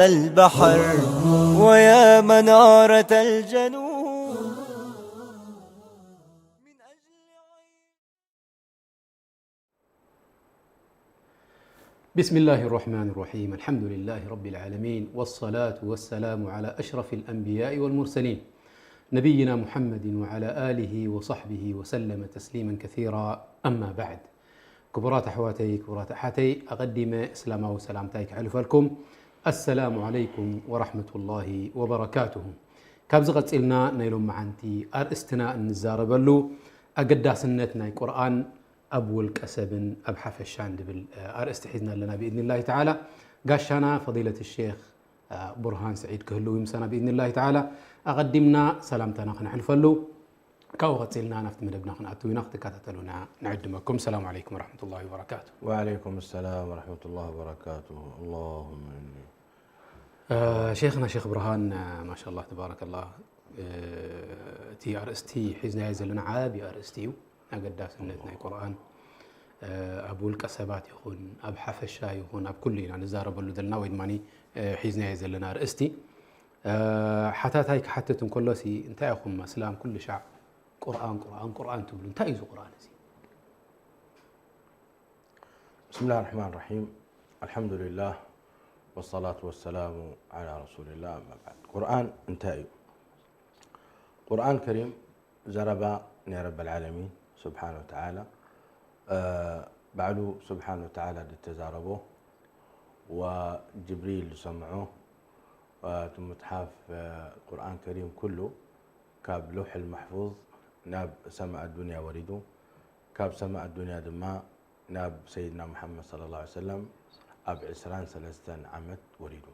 البحر ويا منارة الجنوب. بسم الله الرحمن الرحيم. الحمد لله رب العالمين، والصلاة والسلام على أشرف الأنبياء والمرسلين، نبينا محمد وعلى آله وصحبه وسلم تسليما كثيرا. أما بعد. ክቡራት ኣሕዋተይ፣ ክቡራት ኣሓተይ፣ ኣቐዲመ እስላማዊ ሰላምታይ ከሕልፈልኩም። ኣሰላሙ ዓለይኩም ወራሕመቱላሂ ወበረካቱሁ። ካብዚ ቀጺልና ናይ ሎመዓንቲ ኣርእስትና እንዛረበሉ ኣገዳስነት ናይ ቁርኣን ኣብ ውልቀ ሰብን ኣብ ሓፈሻን ዝብል ኣርእስቲ ሒዝና ኣለና ብኢዝኒላሂ ተዓላ። ጋሻና ፈዲለት ሼኽ ቡርሃን ስዒድ ክህልው እዩ ምሳና ብኢዝኒላሂ ተዓላ። ኣቐዲምና ሰላምታና ክነሕልፈሉ፣ ካብኡ ቀጺልና ናብቲ መደብና ክንኣትው ኢና፣ ክትከታተሉና ንዕድመኩም። ሰላም ዓለይኩም ወረሕመቱላሂ ወበረካቱ። وعليكم السلام ورحمة الله وبركاته. اللهم إني እ፣ ሼኽና ሼኽ ብርሃን፣ ማሻላ ተባረከላ፣ እ፣ እቲ ኣርእስቲ ሒዝናዮ ዘለና ዓቢ ኣርእስቲ እዩ። ኣገዳስነት ናይ ቁርኣን፣ እ፣ ኣብ ውልቀ ሰባት ይኹን ኣብ ሓፈሻ ይኹን ኣብ ኩሉ ኢና ንዛረበሉ ዘለና ወይ ድማ ሒዝናዮ ዘለና ኣርእስቲ። እ፣ ሓታታይ ክሓትት እንከሎሲ እንታይ ኢኹም ኣስላም ኩሉ ሻዕ ቁርኣን ቁርኣን ቁርኣን ትብሉ፣ እንታይ እዩ እዚ ቁርኣን እዚ? بسم الله الرحمن الرحيم. الحمد لله والصلاة والسلام على رسول الله، أما بعد. ቁርኣን እንታይ እዩ? ቁርኣን ከሪም ዘረባ ናይ ረበል ዓለሚን ስብሓነ ወተዓላ፣ እ፣ ባዕሉ ስብሓነ ወተዓላ ዝተዛረቦ ወጅብሪል ዝሰምዖ፣ እ፣ እቲ ሙጽሓፍ፣ እ፣ ቁርኣን ከሪም ኩሉ ካብ ለውሕል ማሕፉዝ ናብ ሰማእ ኣዱንያ ወሪዱ፣ ካብ ሰማእ ኣዱንያ ድማ ናብ ሰይድና ሙሓመድ ሰለላሁ ዐለይሂ ወሰለም ኣብ ዕስራን ሰለስተን ዓመት ወሪዱ።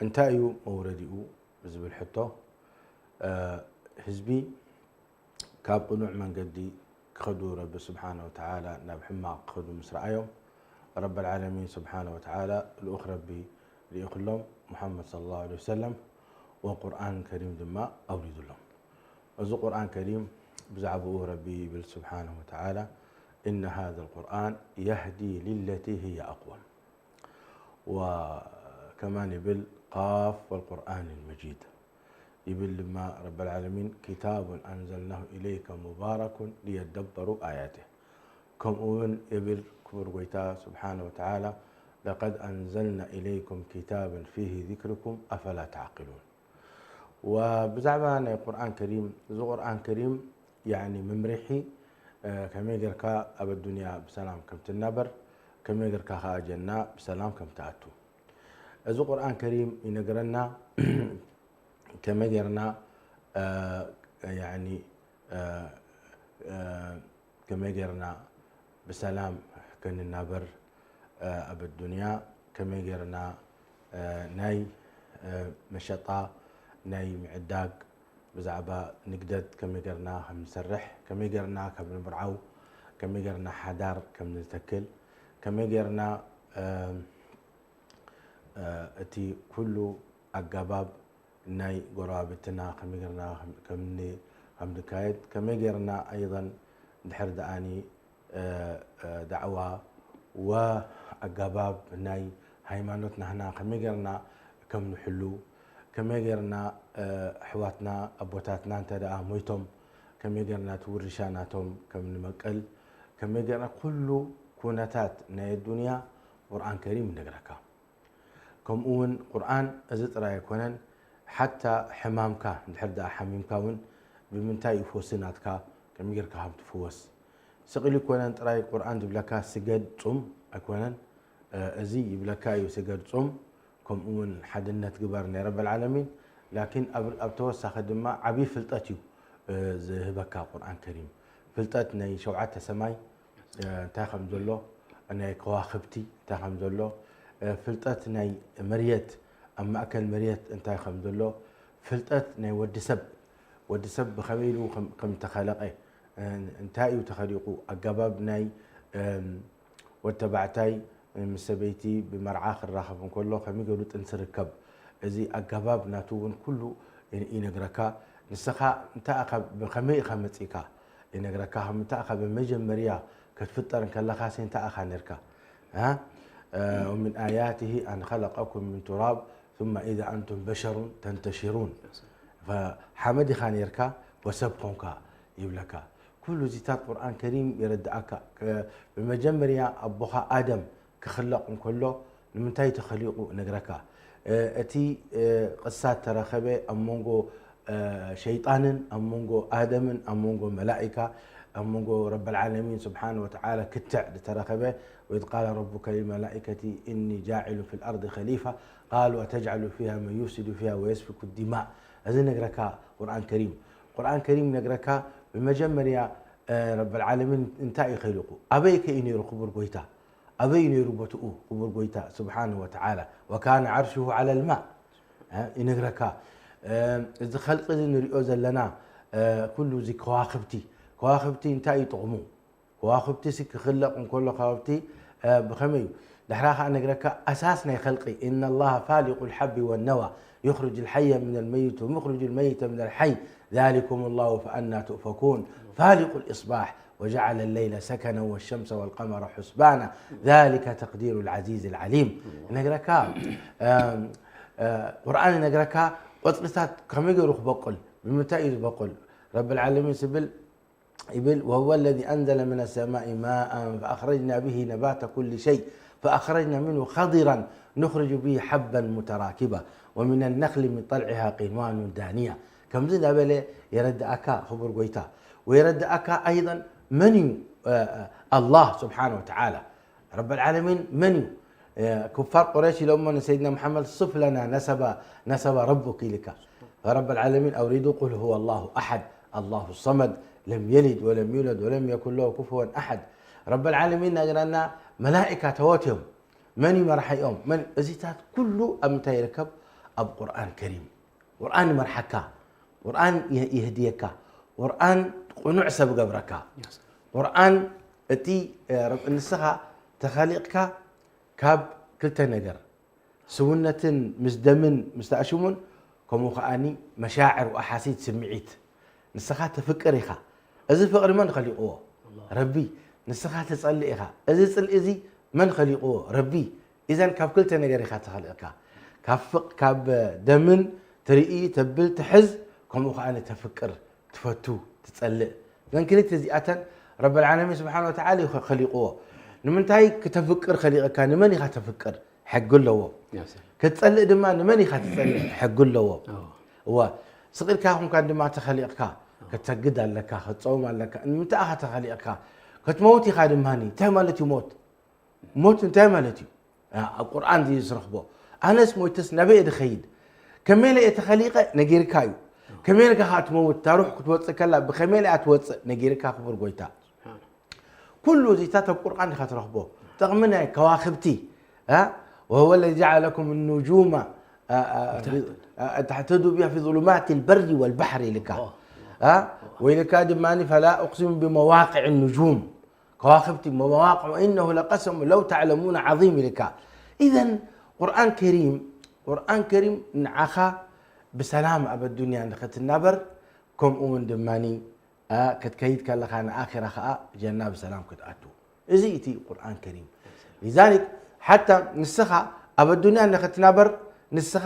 እንታይ እዩ መውረዲኡ ብዝብል ሕቶ፣ እ፣ ህዝቢ ካብ ቅኑዕ መንገዲ ክኸዱ ረቢ ስብሓነ ወተዓላ ናብ ሕማቕ ክኸዱ ምስ ረኣዮም፣ ረበል ዓለሚን ስብሓነ ወተዓላ ልኡኽ ረቢ ልኢኹሎም፣ ሙሓመድ ሰለላሁ ዐለይሂ ወሰለም፣ ወቁርኣን ከሪም ድማ ኣውሪዱሎም። እዚ ቁርኣን ከሪም ብዛዕባኡ ረቢ ይብል ስብሓነ ወተዓላ፣ إن هذا القرآن يهدي للتي هي أقوم። ወከማን ይብል ቃፍ ወልቁርኣን ልመጂድ ይብል ድማ ረበል ዓለሚን፣ كتاب أنزلناه إليك مبارك ليدبروا آياته። ከምኡ እውን ይብል ክቡር ጎይታ ስብሓነ ወተዓላ፣ لقد أنزلنا إليكم كتابا فيه ذكركم أفلا تعقلون። ወብዛዕባ ናይ ቁርኣን ከሪም፣ እዚ ቁርኣን ከሪም ያኒ መምርሒ፣ እ፣ ከመይ ጌርካ ኣብ ኣዱንያ ብሰላም ከም ትናበር፣ ከመይ ጌርካ ከኣ ጀና ብሰላም ከም ትኣቱ። እዚ ቁርኣን ከሪም ይነግረና ከመይ ጌርና፣ እ፣ ያኒ፣ እ፣ እ፣ ከመይ ጌርና ብሰላም ክንናበር፣ እ፣ ኣብ ኣዱንያ ከመይ ጌርና፣ እ፣ ናይ፣ እ፣ መሸጣ፣ ናይ ምዕዳግ፣ ብዛዕባ ንግደት ከመይ ጌርና ከም ንሰርሕ፣ ከመይ ጌርና ከም ንምርዓው፣ ከመይ ጌርና ሓዳር ከም ንተክል፣ ከመይ ጌርና፣ እ፣ እ፣ እቲ ኩሉ ኣገባብ ናይ ጎረባብትና ከመይ ጌርና ከም ን-፣ ከም ንካየድ፣ ከመይ ጌርና ኣይضን ድሕር ደኣኒ፣ እ፣ እ፣ ዳዕዋ ወኣገባብ ናይ ሃይማኖት ናህና ከመይ ጌርና ከም ንሕሉ፣ ከመይ ጌርና፣ እ፣ ኣሕዋትና ኣቦታትና እንተ ደኣ ሞይቶም ከመይ ጌርና እቲ ውርሻ ናቶም ከም ንመቅል፣ ከመይ ጌርና ኩሉ ኩነታት ናይ ኣዱንያ ቁርኣን ከሪም ይነግረካ። ከምኡ እውን ቁርኣን እዚ ጥራይ ኣይኮነን፣ ሓታ ሕማምካ እንድሕር ደኣ ሓሚምካ እውን ብምንታይ እዩ ፈውሲ ናትካ፣ ከመይ ጌርካ ከም ትፍወስ። ስቕ ኢሉ ኣይኮነን ጥራይ ቁርኣን ዝብለካ ስገድ፣ ጹም ኣይኮነን፣ እ፣ እዚ ይብለካ እዩ ስገድ፣ ጹም፣ ከምኡ እውን ሓድነት ግበር ናይ ረበል ዓለሚን። ላኪን ኣብ፣ ኣብ ተወሳኺ ድማ ዓብዪ ፍልጠት እዩ፣ እ፣ ዝህበካ ቁርኣን ከሪም። ፍልጠት ናይ ሸውዓተ ሰማይ፣ እ፣ እንታይ ከም ዘሎ፣ ናይ ከዋኽብቲ እንታይ ከም ዘሎ፣ እ፣ ፍልጠት ናይ መርየት፣ ኣብ ማእከል መርየት እንታይ ከም ዘሎ፣ ፍልጠት ናይ ወዲ ሰብ፣ ወዲ ሰብ ብኸመይ ኢሉ ከም፣ ከም ተኸለቐ፣ እ፣ እንታይ እዩ ተኸሊቑ፣ ኣገባብ ናይ፣ እም፣ ወዲ ተባዕታይ ምስ ሰበይቲ ብመርዓ ክራኸብ እንከሎ ከመይ ገይሩ ጥንሲ ርከብ፣ እዚ ኣገባብ ናቱ እውን ኩሉ ይ-፣ ይነግረካ። ንስኻ እንታይ ኢኻ፣ ብኸመይ ኢኻ መጺእካ ይነግረካ። ከም እንታይ ኢኻ ብመጀመርያ ክትፍጠር እንከለኻሲ እንታይ ኢኻ ነርካ? እ? እ፣ ومن آياته أن خلقكم من تراب ثم إذا أنتم بشر تنتشرون. ሓመድ ኢኻ ነርካ ወሰብ ኮንካ ይብለካ። ኩሉ እዚታት ቁርኣን ከሪም የረድኣካ። ብመጀመርያ ኣቦኻ ኣደም ክኽለቕ እንከሎ ንምንታይ ተኸሊቑ ነግረካ። እቲ ቅሳ ተረኸበ ኣብ መንጎ ሸይጣንን ኣብ መንጎ ኣደምን ኣብ መንጎ መላኢካ ኣብ መንጎ ረብ ልዓለሚን ስብሓን ወተዓላ ክትዕ ዝተረኸበ። وإذ قال ربك للملائكة إني جاعل في الأرض خليفة قالوا أتجعل فيها من يفسد فيها ويسفك الدماء. እዚ ነግረካ ቁርኣን ከሪም። ቁርኣን ከሪም ነግረካ ብመጀመርያ ረብ ልዓለሚን እንታይ እዩ ኸሊቁ? ኣበይ ከ እዩ ነይሩ ክቡር ጎይታ? ኣበይ ነይሩ ቦትኡ ክቡር ጎይታ ስብሓንሁ ወተዓላ? وكان عرشه على الماء ይነግረካ። እዚ ኸልቂ እዚ ንሪኦ ዘለና ኩሉ እዚ ከዋኽብቲ፣ ከዋኽብቲ እንታይ እዩ ጥቕሙ? ከዋኽብቲ ሲ ክኽለቕ እንከሎ ከዋኽብቲ ብኸመይ እዩ? ድሕራ ኸዓ ነግረካ ኣሳስ ናይ ኸልቂ إن الله فالق الحب والنوى يخرج الحي من الميت ومخرج الميت من الحي ذلكم الله فأنى تؤفكون فالق الإصباح وجعل الليل سكنا والشمس والقمر حسبانا ذلك تقدير العزيز العليم. ነግረካ ቁርኣን ነግረካ ቆፅልታት ከመይ ገይሩ ክበቁል ብምንታይ እዩ ዝበቁል? ረብ ልዓለሚን ስብል ይብል وهو الذي أنزل من السماء ماء فأخرجنا به نبات كل شيء فأخرجنا منه خضرا نخرج به حبا متراكبا ومن النخل من طلعها قنوان دانية ከምዚ እንዳበለ የረድኣካ ክቡር ጎይታ። ወየረድኣካ ኣይضን መን እዩ ኣላህ ስብሓን ወተዓላ ረብ ልዓለሚን መን እዩ? ኩፋር ቁረይሽ ኢሎሞ ንሰይድና መሓመድ ስፍ ለና ነሰባ ረቡክ ኢልካ። ረብ ልዓለሚን ኣውሪዱ ቁል ሁወ ላሁ ኣሓድ ኣላሁ ሰመድ ለም የሊድ ወለም ዩለድ ወለም የኩን ለሁ ኩፍወን ኣሓድ። ረብ ልዓለሚን ናገራና መላኢካ ተወትዮም መን እዩ መራሒኦም? መን እዚታት ኩሉ ኣብ ምንታይ ይርከብ? ኣብ ቁርኣን ከሪም። ቁርኣን ይመርሓካ። ቁርኣን ይህድየካ። ቁርኣን ቁኑዕ ሰብ ገብረካ። ቁርኣን እቲ ንስኻ ተኸሊቕካ ካብ ክልተ ነገር ስውነትን ምስ ደምን ምስ ተኣሽሙን ከምኡ ከኣኒ መሻዕር ወኣሓሲት ስምዒት ንስኻ ተፍቅር ኢኻ። እዚ ፍቕሪ መን ኸሊቕዎ? ረቢ። ንስኻ ትጸልእ ኢኻ። እዚ ጽልኢ እዚ መን ኸሊቕዎ? ረቢ። ኢዘን ካብ ክልተ ነገር ኢኻ ተኸሊቕካ። ካብ ፍቕ ካብ ደምን ትርኢ፣ ተብል፣ ትሕዝ፣ ከምኡ ከኣ ተፍቅር፣ ትፈቱ፣ ትጸልእ። እዘን ክልተ እዚኣተን ረብ ልዓለሚን ስብሓን ወተዓላ እዩ ኸሊቕዎ። ንምንታይ ክተፍቅር ኸሊቕካ? ንመን ኢኻ ተፍቅር? ሕጊ ኣለዎ። ክትጸልእ ድማ ንመን ኢኻ ትጸልእ? ሕጊ ኣለዎ። እዋ ስቕ ኢልካ ኹንካ ድማ ተኸሊቕካ ክትሰግድ ኣለካ፣ ክትጸውም ኣለካ። ንምንታይ ኢኻ ተኸሊቕካ? ክትመውት ኢኻ ድማ። እንታይ ማለት እዩ ሞት? ሞት እንታይ ማለት እዩ? ኣብ ቁርኣን ዝረኽቦ ኣነስ ሞይተስ ናበይ እየ ዝኸይድ? ከመይ ኢለ እየ ተኸሊቐ? ነጊርካ እዩ። ከመይ ኢልካ ከዓ ትመውት? እታ ሩሕ ክትወፅእ ከላ ብኸመይ ኢለ እያ ትወፅእ? ነጊርካ ክቡር ጎይታ። ኩሉ እዚታት ኣብ ቁርኣን ኢኻ ትረኽቦ። ጥቕሚ ናይ ከዋኽብቲ እ? وهو الذي جعل لكم النجوم እ፣ እ፣ እ፣ تهتدوا بها في ظلمات البر والبحر ኢልካ እ? ወኢልካ ድማ فلا أقسم بمواقع النجوم ከዋኽብቲ መዋቅዑ إنه لقسم لو تعلمون عظيم ኢልካ። ኢዘን ቁርኣን ከሪም ቁርኣን ከሪም ንዓኻ ብሰላም ኣብ ኣዱንያ ንኽትናበር ከምኡ እውን ድማ ክትከይድ ከለኻ ንኣኺራ ኸዓ ጀና ብሰላም ክትኣቱ። እዚ እቲ ቁርኣን ከሪም። ሊዛሊክ ሓታ ንስኻ ኣብ ኣዱንያ ንኽትናበር ንስኻ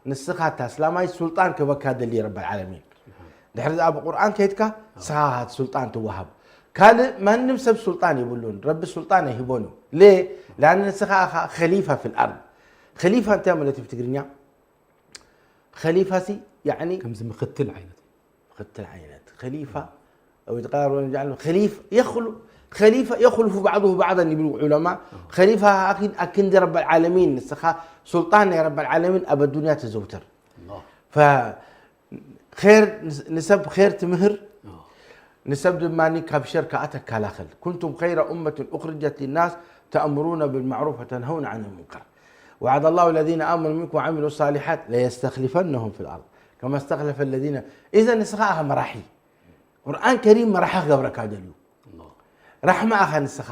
ንስኻ እታ እስላማይ ሱልጣን ክበካ ደሊ ረብ ልዓለሚን። ድሕሪ ኣብ ቁርኣን ከይድካ ንስኻ ሱልጣን ትወሃብ። ካልእ ማንም ሰብ ሱልጣን የብሉን። ረቢ ሱልጣን ኣይህቦን እዩ። ሌ ላን ንስኻ ኢኻ ኸሊፋ ፊል ኣርድ። ኸሊፋ እንታይ ማለት እዩ ብትግርኛ? ኸሊፋ ሲ ያዕኒ ከምዚ ምኽትል ዓይነት ምኽትል ዓይነት ኸሊፋ أو يتقارب ونجعل خليفة يخلو خليفة يخلف بعضه بعضا ይብሉ ዑለማ። ኸሊፋ ኣኪድ ኣክንዲ ረብ ልዓለሚን ንስኻ ሱልጣን ናይ ረብ ልዓለሚን ኣብ ኣዱንያ ተዘውትር። ፈ ር ንሰብ ር ትምህር ንሰብ ድማ ካብ ሸር ከዓ ተከላኸል። كنتم خير أمة أخرجت للناس تأمرون بالمعروف وتنهون عن المنكر وعد الله الذين آمنوا منكم وعملوا الصالحات ليستخلفنهم في الأرض كما استخلف الذين إذا ንስኻ ኢኻ መራሒ። ቁርኣን ከሪም መራሒ ክገብረካ ደልዩ። ራሕማ ኢኻ ንስኻ።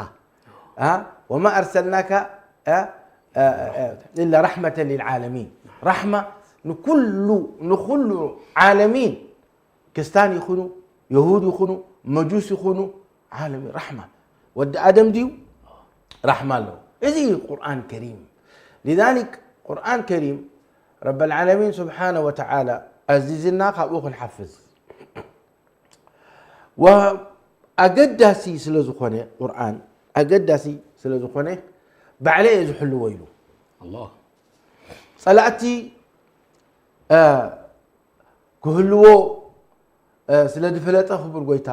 እ? وما أرسلناك እ? እ፣ እ፣ إلا رحمة للعالمين ራሕማ ንኩሉ ንኩሉ ዓለሚን ክስታን ይኹኑ የሁድ ይኹኑ መጁስ ይኹኑ ዓለሚን ራሕማ ወዲ ኣደም ድዩ ራሕማ ኣለዎ። እዚ እዩ ቁርኣን ከሪም። لذلك ቁርኣን ከሪም ረበል ዓለሚን ስብሓነ ወተዓላ ኣዚዝና ካብኡ ክንሓፍዝ። ወኣገዳሲ ስለ ዝኾነ፣ ቁርኣን ኣገዳሲ ስለ ዝኾነ፣ ባዕለይ እየ ዝሕልዎ ኢሉ። ኣላህ ጸላእቲ፣ እ፣ ክህልዎ፣ እ፣ ስለ ዝፈለጠ ክቡር ጎይታ፣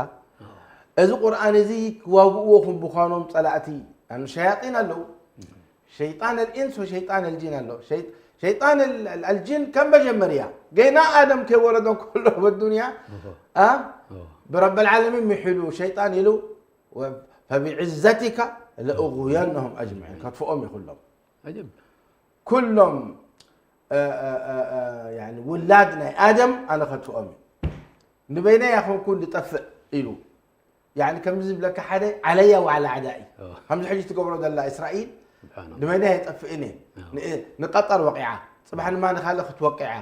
እዚ ቁርኣን እዚ ክዋግእዎ ከም ብዃኖም ጸላእቲ፣ ኣኑ ሸያጢን ኣለዉ። ሸይጣን ኣልኢንስ ወሸይጣን ኣልጂን ኣሎ። ሸይ-፣ ሸይጣን ኣል-፣ ኣል-፣ ኣልጂን ከም መጀመርያ ገና ኣደም ከይወረዶም ከሎ በዱንያ፣ እ፣ ብረበል ዓለሚን ምሒሉ ሸይጣን ኢሉ፣ ወ-፣ ፈቢዕዘቲካ ለኡጉየነሁም ኣጅመዒን፣ ከጥፍኦም እየ ኩሎም። عجب ኩሎም፣ እ፣ እ፣ እ፣ እ፣ ያኒ ውላድ ናይ ኣደም ኣነ ከጥፍኦም እየ። ንበይነይ ኣይኮንኩን ዝጠፍእ ኢሉ። ያኒ ከምዚ ዝብለካ ሓደ ዓለያ ዋዕላ ኣዕዳኢ። ኦ። ከምዚ ሕጂ ትገብሮ ዘላ እስራኤል سبحان الله ንበይነይ ኣይጠፍእን እየ። ኦ። ን-፣ ንቀጠር ወቂዓ፣ ጽባሕ ድማ ንኻልእ ክትወቂዓ።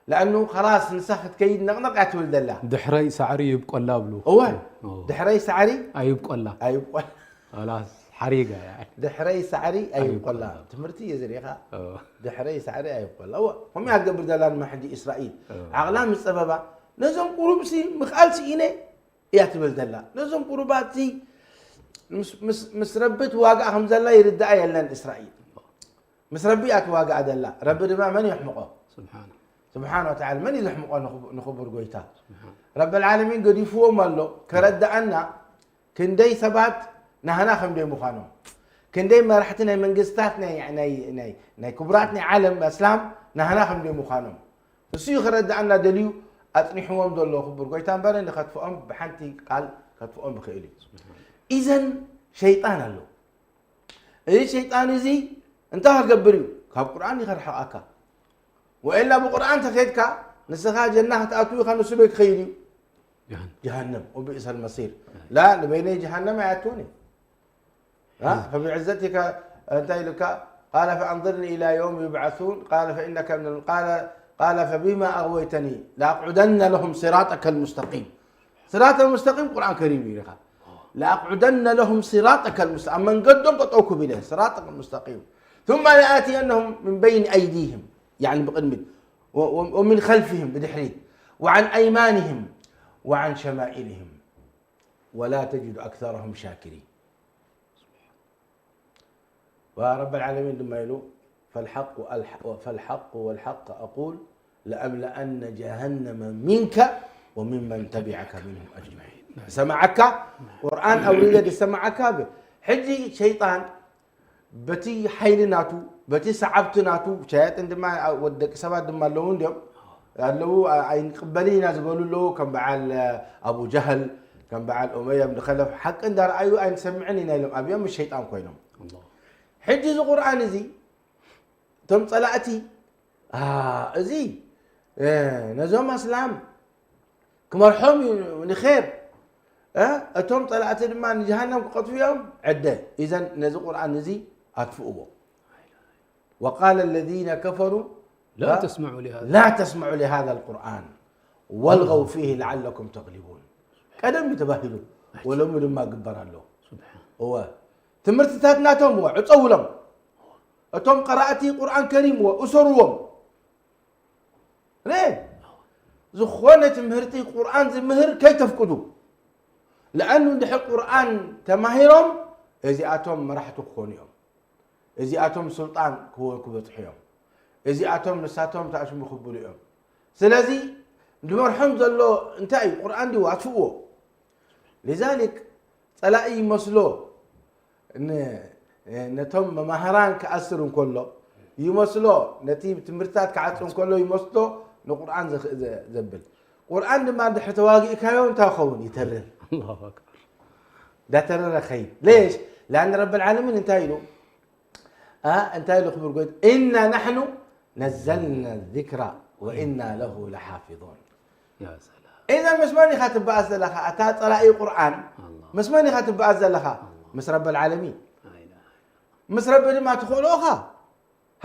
ለኣኑ ኸላስ ንሳ ክትከይድ ነቕነቕ እያ ትብል ዘላ። ድሕረይ ሳዕሪ ይብቆላ ብሉ እወ ኦ። ድሕረይ ሳዕሪ ኣይብቆላ ኣይብቆል خلاص ሓሪጋ يعني ድሕረይ ሳዕሪ ኣይብቆላ። ኣይብቆላ። ትምህርቲ እየ ዝሪኢኻ። ኦ። ድሕረይ ሳዕሪ ኣይብቆላ። እወ ከምኡ እያ ትገብር ዘላ ድማ ሕጂ እስራኤል። ኦ። ዓቕላ ምስ ጸበባ ነዞም ቁሩብሲ ምኽኣል ስኢነ እያ ትብል ዘላ። ነዞም ቁሩባትሲ ምስ፣ ምስ፣ ምስ ረቢ ትዋጋእ ከም ዘላ ይርድኣ የለን እስራኤል። ምስ ረቢ እያ ትዋጋእ ዘላ። ረቢ ድማ መን የሕምቖ? سبحانه ስብሓነ ወተዓላ መን እዩ ዘሕምቖ? ንኽቡ-፣ ንኽቡር ጎይታ سبحانه ረበል ዓለሚን ገዲፍዎም ኣሎ። ከረድኣና ክንደይ ሰባት ናህና ከም ደይ ምዃኖም፣ ክንደይ መራሕቲ ናይ መንግስታት ናይ፣ ናይ፣ ናይ፣ ናይ ክቡራት ናይ ዓለም ኣስላም ናህና ከም ደይ ምዃኖም እሱ እዩ ከረድኣና ደልዩ ኣጽኒሕዎም ዘሎ ክቡር ጎይታ እምበር ንኸጥፍኦም ብሓንቲ ቃል ከጥፍኦም ይኽእል እዩ። ኢዘን ሸይጣን ኣሎ። እዚ ሸይጣን እዚ እንታይ ክገብር እዩ? ካብ ቁርኣን እዩ ከርሕቓካ። ወኢላ ብቁርኣን ተኸድካ ንስኻ ጀና ክትኣትው ኢኻ፣ ንሱ በይ ክኸይድ እዩ جهنم ጀሃነም። ወብእሰል መሲር። ላ ንበይነይ ጀሃነም ኣይኣትውን እዩ። ها؟ فبعزتك እንታይ ኢሉካ? قال فأنظرني إلى يوم يبعثون قال فإنك من ال-، قال، قال فبما أغويتني لأقعدن لهم صراطك المستقيم صراط المستقيم ቁርኣን ከሪም እዩ ኢኻ። لأقعدن لهم صراطك المستقيم ኣብ መንገዶም ጠጠው ክብል እየ صراطك المستقيم ثم لآتينهم من بين أيديهم يعني ብቕድሚት و-، و-، ومن خلفهم ብድሕሪት وعن أيمانهم وعن شمائلهم ولا تجد أكثرهم شاكرين ورب العالمين ድማ ኢሉ فالحق، فالحق والحق أقول لأملأن جهنم منك وممن تبعك منهم أجمعين ዝሰማዓካ ቁርኣን ኣውሪደ ዝሰማዓካ ብ-፣ ሕጂ ሸይጣን በቲ ሓይሊ ናቱ በቲ ሰዓብቲ ናቱ ሸያጢን ድማ ወዲ ደቂ ሰባት ድማ ኣለዉ እንዲዮም ኣለዉ ኣይንቅበልን ኢና ዝበሉ ኣለዉ ከም በዓል ኣቡ ጀህል ከም በዓል ኡመያ ብን ኸለፍ ሓቂ እንዳረኣዩ ኣይንሰምዕን ኢና ኢሎም ኣብዮም ምስ ሸይጣን ኮይኖም ሕጂ እዚ ቁርኣን እዚ እቶም ጸላእቲ እዚ ነዞም ኣስላም ክመርሖም እዩ ንኼር እቶም ጸላእቲ ድማ ንጀሃነም ክቐትፉ እዮም ዕደ ኢዘን ነዚ ቁርኣን እዚ ኣጥፍእዎ وقال الذين كفروا لا تسمعوا لهذا لا تسمعوا لهذا القرآن والغوا فيه لعلكم تغلبون ቀደም እዩ ተባሂሉ ወለሙ ድማ ግበር ኣሎ እወ ትምህርትታት ናቶም እወ ዕፀውሎም እቶም ቀራእቲ ቁርኣን ከሪም እወ እሰሩዎም ርእ ዝኾነ ትምህርቲ ቁርኣን ዝምህር ከይተፍቅዱ ለኣኑ እንድሕር ቁርኣን ተማሂሮም እዚኣቶም መራሕቲ ክኾኑ እዮም እዚኣቶም ስልጣን ክበፅሑ እዮም እዚኣቶም ንሳቶም ተኣሽሙ ክብሉ እዮም ስለዚ ዝመርሖም ዘሎ እንታይ እዩ ቁርኣን ድዩ ኣጥፍእዎ لذلك ጸላኢ ይመስሎ ነቶም መማህራን ክኣስር እንከሎ ይመስሎ ነቲ ትምህርትታት ክዓጽ እንከሎ ይመስሎ ንቁርኣን ዘብል ቁርኣን ድማ እንድሕር ተዋጊእካዮ እንታይ ክኸውን ይተርር እንዳተረረ ኸይድ ሌሽ ላን ረብ ልዓለሚን እንታይ ኢሉ እንታይ ኢሉ ክብር ጎይት እና ናሕኑ ነዘልና ዚክራ ወኢና ለሁ ለሓፊظን ኢዘን ምስ መን ኢኻ ትበኣስ ዘለኻ ኣታ ፀላኢ ቁርኣን ምስ መን ኢኻ ትበኣስ ዘለኻ ምስ ረብ ልዓለሚን ምስ ረቢ ድማ ትኽእሎ ኢኻ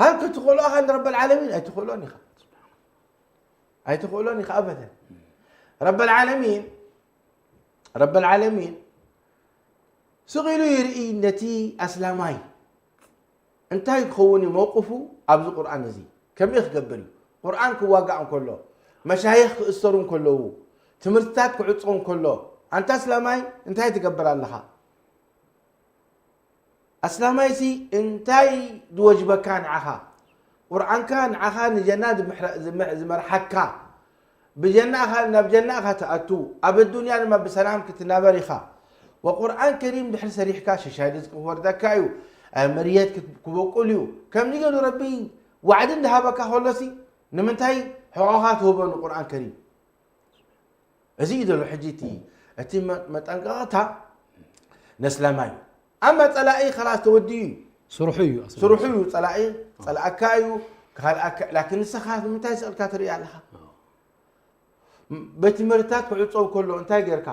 ሃልከ ትኽእሎ ኢኻ ንረብ ልዓለሚን ኣይትኽእሎን ኢኻ ኣይትኽእሎን ኢኻ ኣበደን ረብ ልዓለሚን ረብ ልዓለሚን ስቕ ኢሉ ይርኢ ነቲ ኣስላማይ እንታይ ክኸውን እዩ መውቅፉ ኣብዚ ቁርኣን እዚ ከመይ ክገብር እዩ ቁርኣን ክዋጋእ እንከሎ፣ መሻይኽ ክእሰሩ እንከለዉ፣ ትምህርትታት ክዕጾ እንከሎ፣ ኣንታ ኣስላማይ እንታይ ትገብር ኣለኻ? ኣስላማይሲ እንታይ ዝወጅበካ ንዓኻ? ቁርኣንካ ንዓኻ ንጀና ዝምሕረ-፣ ዝመ-፣ ዝመርሓካ፣ ብጀና ኢኻ፣ ናብ ጀና ኢኻ ትኣቱ፣ ኣብ ኣዱንያ ድማ ብሰላም ክትናበር ኢኻ። ወቁርኣን ከሪም ድሕሪ ሰሪሕካ ሽሻይ ርዝቂ ክወርደካ እዩ፣ መርየት ክት-፣ ክበቁል እዩ። ከምዚ ገሉ ረቢ ዋዕዲ እንዳሃበካ ከሎሲ ንምንታይ ሕቖኻ ትህቦ ንቁርኣን ከሪም? እዚ እዩ ዘሎ ሕጂ እቲ፣ እቲ መ-፣ መጠንቀቕታ ነስላማ እዩ። ኣማ ጸላኢ ኸላስ ተወዲኡ እዩ። ስርሑ እዩ፣ ኣስላም። ስርሑ እዩ። ጸላኢ ጸላእካ እዩ፣ ክኻልኣካ። ላኪን ንስኻ ንምንታይ ስቕ ኢልካ ትርኢ ኣለኻ? በቲ መርታት ክዕጾ ከሎ እንታይ ጌርካ?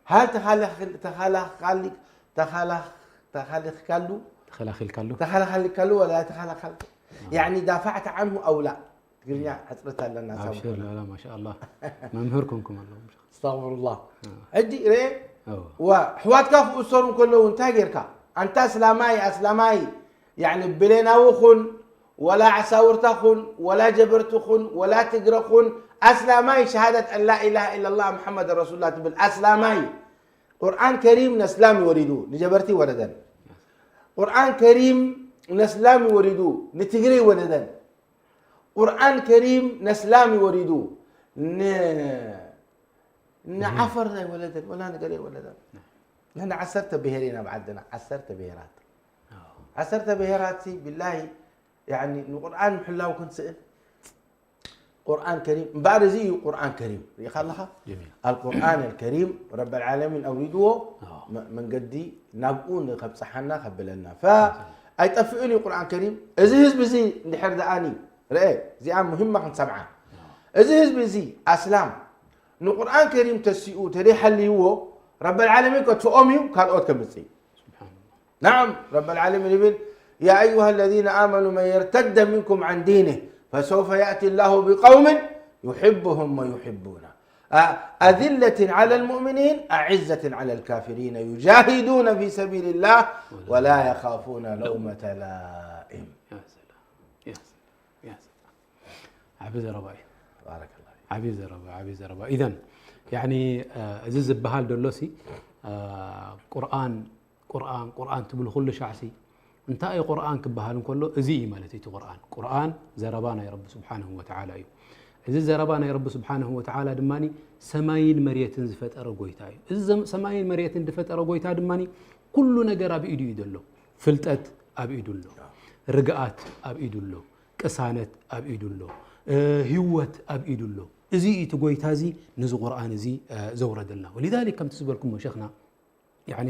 ሃል ተኻላኺል-፣ ተኻላኻሊ-፣ ተኻላ-፣ ተኻሊኽካሉ? ተኸላኺልካሉ? ተኸላኻሊካሉ ወላ ተኸላኻል-፣ ያዕኒ ዳፋዕተ ዓንሁ ኣውላ። ትግርኛ ሕጽረት ኣለና። ኣብሽር ሳብኩና። ላላ፣ ማሻኣላህ። መምህር ኮንኩም ኣለኹም። ኣስተግፍሩላህ። ሕጂ ርኤ፣ እዋ። ዋ፣ ኣሕዋትካ ክእሰሩ እንከለዉ እንታይ ጌርካ? ኣንታ ኣስላማይ፣ ኣስላማይ፣ ያዕኒ ብሌናዊ ኹን፣ ወላ ዓሳውርታ ኹን፣ ወላ ጀበርቲ ኹን፣ ወላ ትግረ ኹን፣ ኣስላማይ ሸሃደት ኣን ላ ኢላሃ ኢላላህ ሙሐመድ ረሱሉላህ ትብል ኣስላማይ። ቁርኣን ከሪም ነስላም ይወሪዱ፣ ንጀበርቲ ይወረደን። ቁርኣን ከሪም ነስላም ይወሪዱ፣ ንትግረ ይወረደን። ቁርኣን ከሪም ነስላም ይወሪዱ፣ ን-፣ ንዓፈር ኣይወለደን፣ ወላ ንገለ ኣይወለደን። ንሕና ዓሰርተ ብሄር ኢና ኣብ ዓድና፣ ዓሰርተ ብሄራት። ዓሰርተ ብሄራት ሲ፣ ቢላሂ፣ ያዕኒ፣ ንቁርኣን ምሕላው ክንስእን፣ ቁርኣን ከሪም፣ እምበኣር እዚ እዩ ቁርኣን ከሪም። ርኢኻ ኣለኻ? ጀሚል። ኣልቁርኣን ኣልከሪም ረበል ዓለሚን ኣውሪድዎ፣ ኣዎ። መ-፣ መንገዲ ናብኡ ንኸብጽሓና ከብለና። ፈ-፣ ኣይጠፍእን እዩ ቁርኣን ከሪም። እዚ ህዝቢ እዚ እንድሕር ደኣኒ፣ ርአ፣ እዚኣ ሙሂማ ክንሰምዓ። ኣዎ። እዚ ህዝቢ እዚ ኣስላም ንቁርኣን ከሪም ተሲኡ ተደይሓልይዎ፣ ረበል ዓለሚን ከጥፍኦም እዩ፣ ካልኦት ከምጽእ እዩ። ስብሓንላህ። نعم، رب العالمين يقول: يا أيها الذين آمنوا من يرتد منكم عن دينه فسوف يأتي الله بقوم يحبهم ويحبونه، أ-، أذلة على المؤمنين أعزة على الكافرين يجاهدون في سبيل الله ولا يخافون لومة لائم. يا سلام. يا سلام. يا سلام. ዓቢ ዘረባ እዩ። ባረከላህ ፊክ። ዓቢ ዘረባ፣ ዓቢ ዘረባ። ኢዘን፣ ያዕኒ፣ እ፣ እዚ ዝበሃል ደሎሲ፣ እ፣ ቁርኣን፣ ቁርኣን፣ ቁርኣን ትብሉ ኩሉ ሻዕሲ፣ እንታይ እዩ ቁርኣን ክበሃል እንከሎ፣ እዚ እዩ ማለት እዩ እቲ ቁርኣን። ቁርኣን ዘረባ ናይ ረቢ ስብሓንሁ ወተዓላ እዩ። እዚ ዘረባ ናይ ረቢ ስብሓንሁ ወተዓላ ድማኒ ሰማይን መሬትን ዝፈጠረ ጎይታ እዩ። እዚ ዘም-፣ ሰማይን መሬትን ዝፈጠረ ጎይታ ድማኒ ኩሉ ነገር ኣብ ኢዱ እዩ ዘሎ። ፍልጠት ኣብ ኢዱ ኣሎ። ርግኣት ኣብ ኢዱ ኣሎ። ቅሳነት ኣብ ኢዱ ኣሎ። እ፣ ህይወት ኣብ ኢዱ ኣሎ። እዚ እዩ እቲ ጎይታ እዚ ነዚ ቁርኣን እዚ፣ እ፣ ዘውረደልና። ወሊዛሊክ ከምቲ ዝበልኩሞ ሸኽና፣ ያዕኒ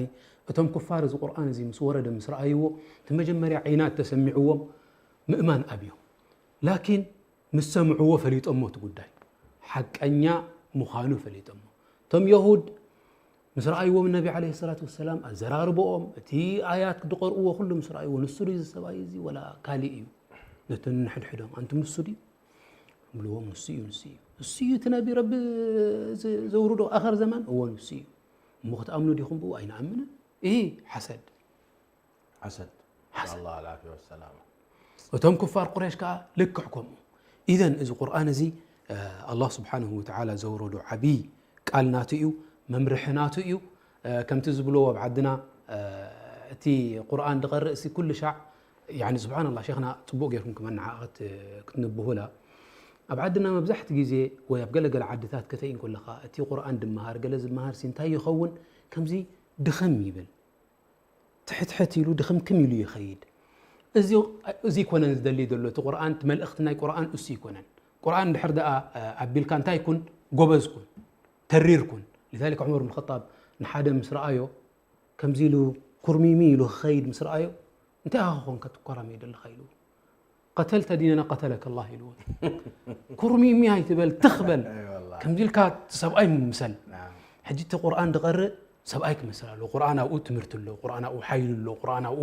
እቶም ኩፋር እዚ ቁርኣን እዚ ምስ ወረደ ምስ ረኣይዎ፣ እቲ መጀመርያ ዒናድ ተሰሚዕዎም ምእማን ኣብዮም። ላኪን ምስ ሰምዕዎ ፈሊጦሞ እቲ ጉዳይ። ሓቀኛ ምዃኑ ፈሊጦሞ። እቶም የሁድ ምስ ረኣይዎም ነቢ ዓለይሂ ሰላቱ ወሰላም ኣዘራርበኦም፣ እቲ ኣያት ዝቐርእዎ ኩሉ ምስ ረኣይዎ፣ ንሱ ድዩ እዚ ሰብኣይ እዚ ወላ ካሊእ እዩ? ነቶም ንሕድሕዶም፣ ኣንቱም ንሱ ድዩ? ይብልዎም፣ ንሱ እዩ፣ ንሱ እዩ። ንሱ እዩ እቲ ነቢ ረቢ ዘ-፣ ዘውርዶ ኣኸር ዘማን? እወ፣ ንሱ እዩ። እሞ ክትኣምኑ ዲኹም ብኡ? ኣይንኣምንን። እሂ፣ ሓሰድ። ሓሰድ። ሓሰድ። ነስኣሉላህ ዓልዓፍያ ወሰላማ። እቶም ኩፋር ቁረይሽ ከኣ ልክዕ ከምኡ። ኢዘን እዚ ቁርኣን እዚ፣ እ፣ ኣላህ ስብሓንሁ ወተዓላ ዘውረዶ ዓብዪ ቃል ናቱ እዩ፣ መምርሒ ናቱ እዩ። እ፣ ከምቲ ዝብልዎ ኣብ ዓድና፣ እ፣ እቲ ቁርኣን ድቐርእ ሲ ኩሉ ሻዕ፣ ያኒ ስብሓንላህ፣ ሼኽና ጽቡቕ ጌርኩም ከማን ንዓ ክት-፣ ክትንብሁላ። ኣብ ዓድና መብዛሕቲ ግዜ ወይ ኣብ ገለገለ ዓድታት ከተኢ እንከለኻ፣ እቲ ቁርኣን ድመሃር፣ ገለ ዝመሃር ሲ እንታይ ይኸውን? ከምዚ ድኽም ይብል። ትሕትሕት ኢሉ ድኽምክም ኢሉ ይኸይድ። እዚ፣ እዚ ኣይኮነን ዝደሊ ዘሎ እቲ ቁርኣን፣ እቲ መልእኽቲ ናይ ቁርኣን እሱ ኣይኮነን። ቁርኣን እንድሕር ደኣ፣ እ፣ ኣቢልካ እንታይ ኩን? ጎበዝ ኩን፣ ተሪር ኩን። ሊዛሊክ ዑመር ብን ኸጣብ ንሓደ ምስ ረኣዮ፣ ከምዚ ኢሉ ኩርሚሚ ኢሉ ክኸይድ ምስ ረኣዮ፣ እንታይ ኢኻ ኮንካ ትኮራመይ ዘለኻ ኢሉ። ቀተልተ ዲነና ቀተለከ ላህ ኢልዎ። ኩርሚሚ ኣይትበል፣ ትኽ በል። ኣይ ወላሂ። ከምዚ ኢልካ ሰብኣይ ምምሰል። ናም። ሕጂ እቲ ቁርኣን ድቐርእ ሰብኣይ ክመስል ኣለዎ። ቁርኣን ኣብኡ ትምህርቲ ኣሎ፣ ቁርኣን ኣብኡ ሓይሊ ኣሎ፣ ቁርኣን ኣብኡ፣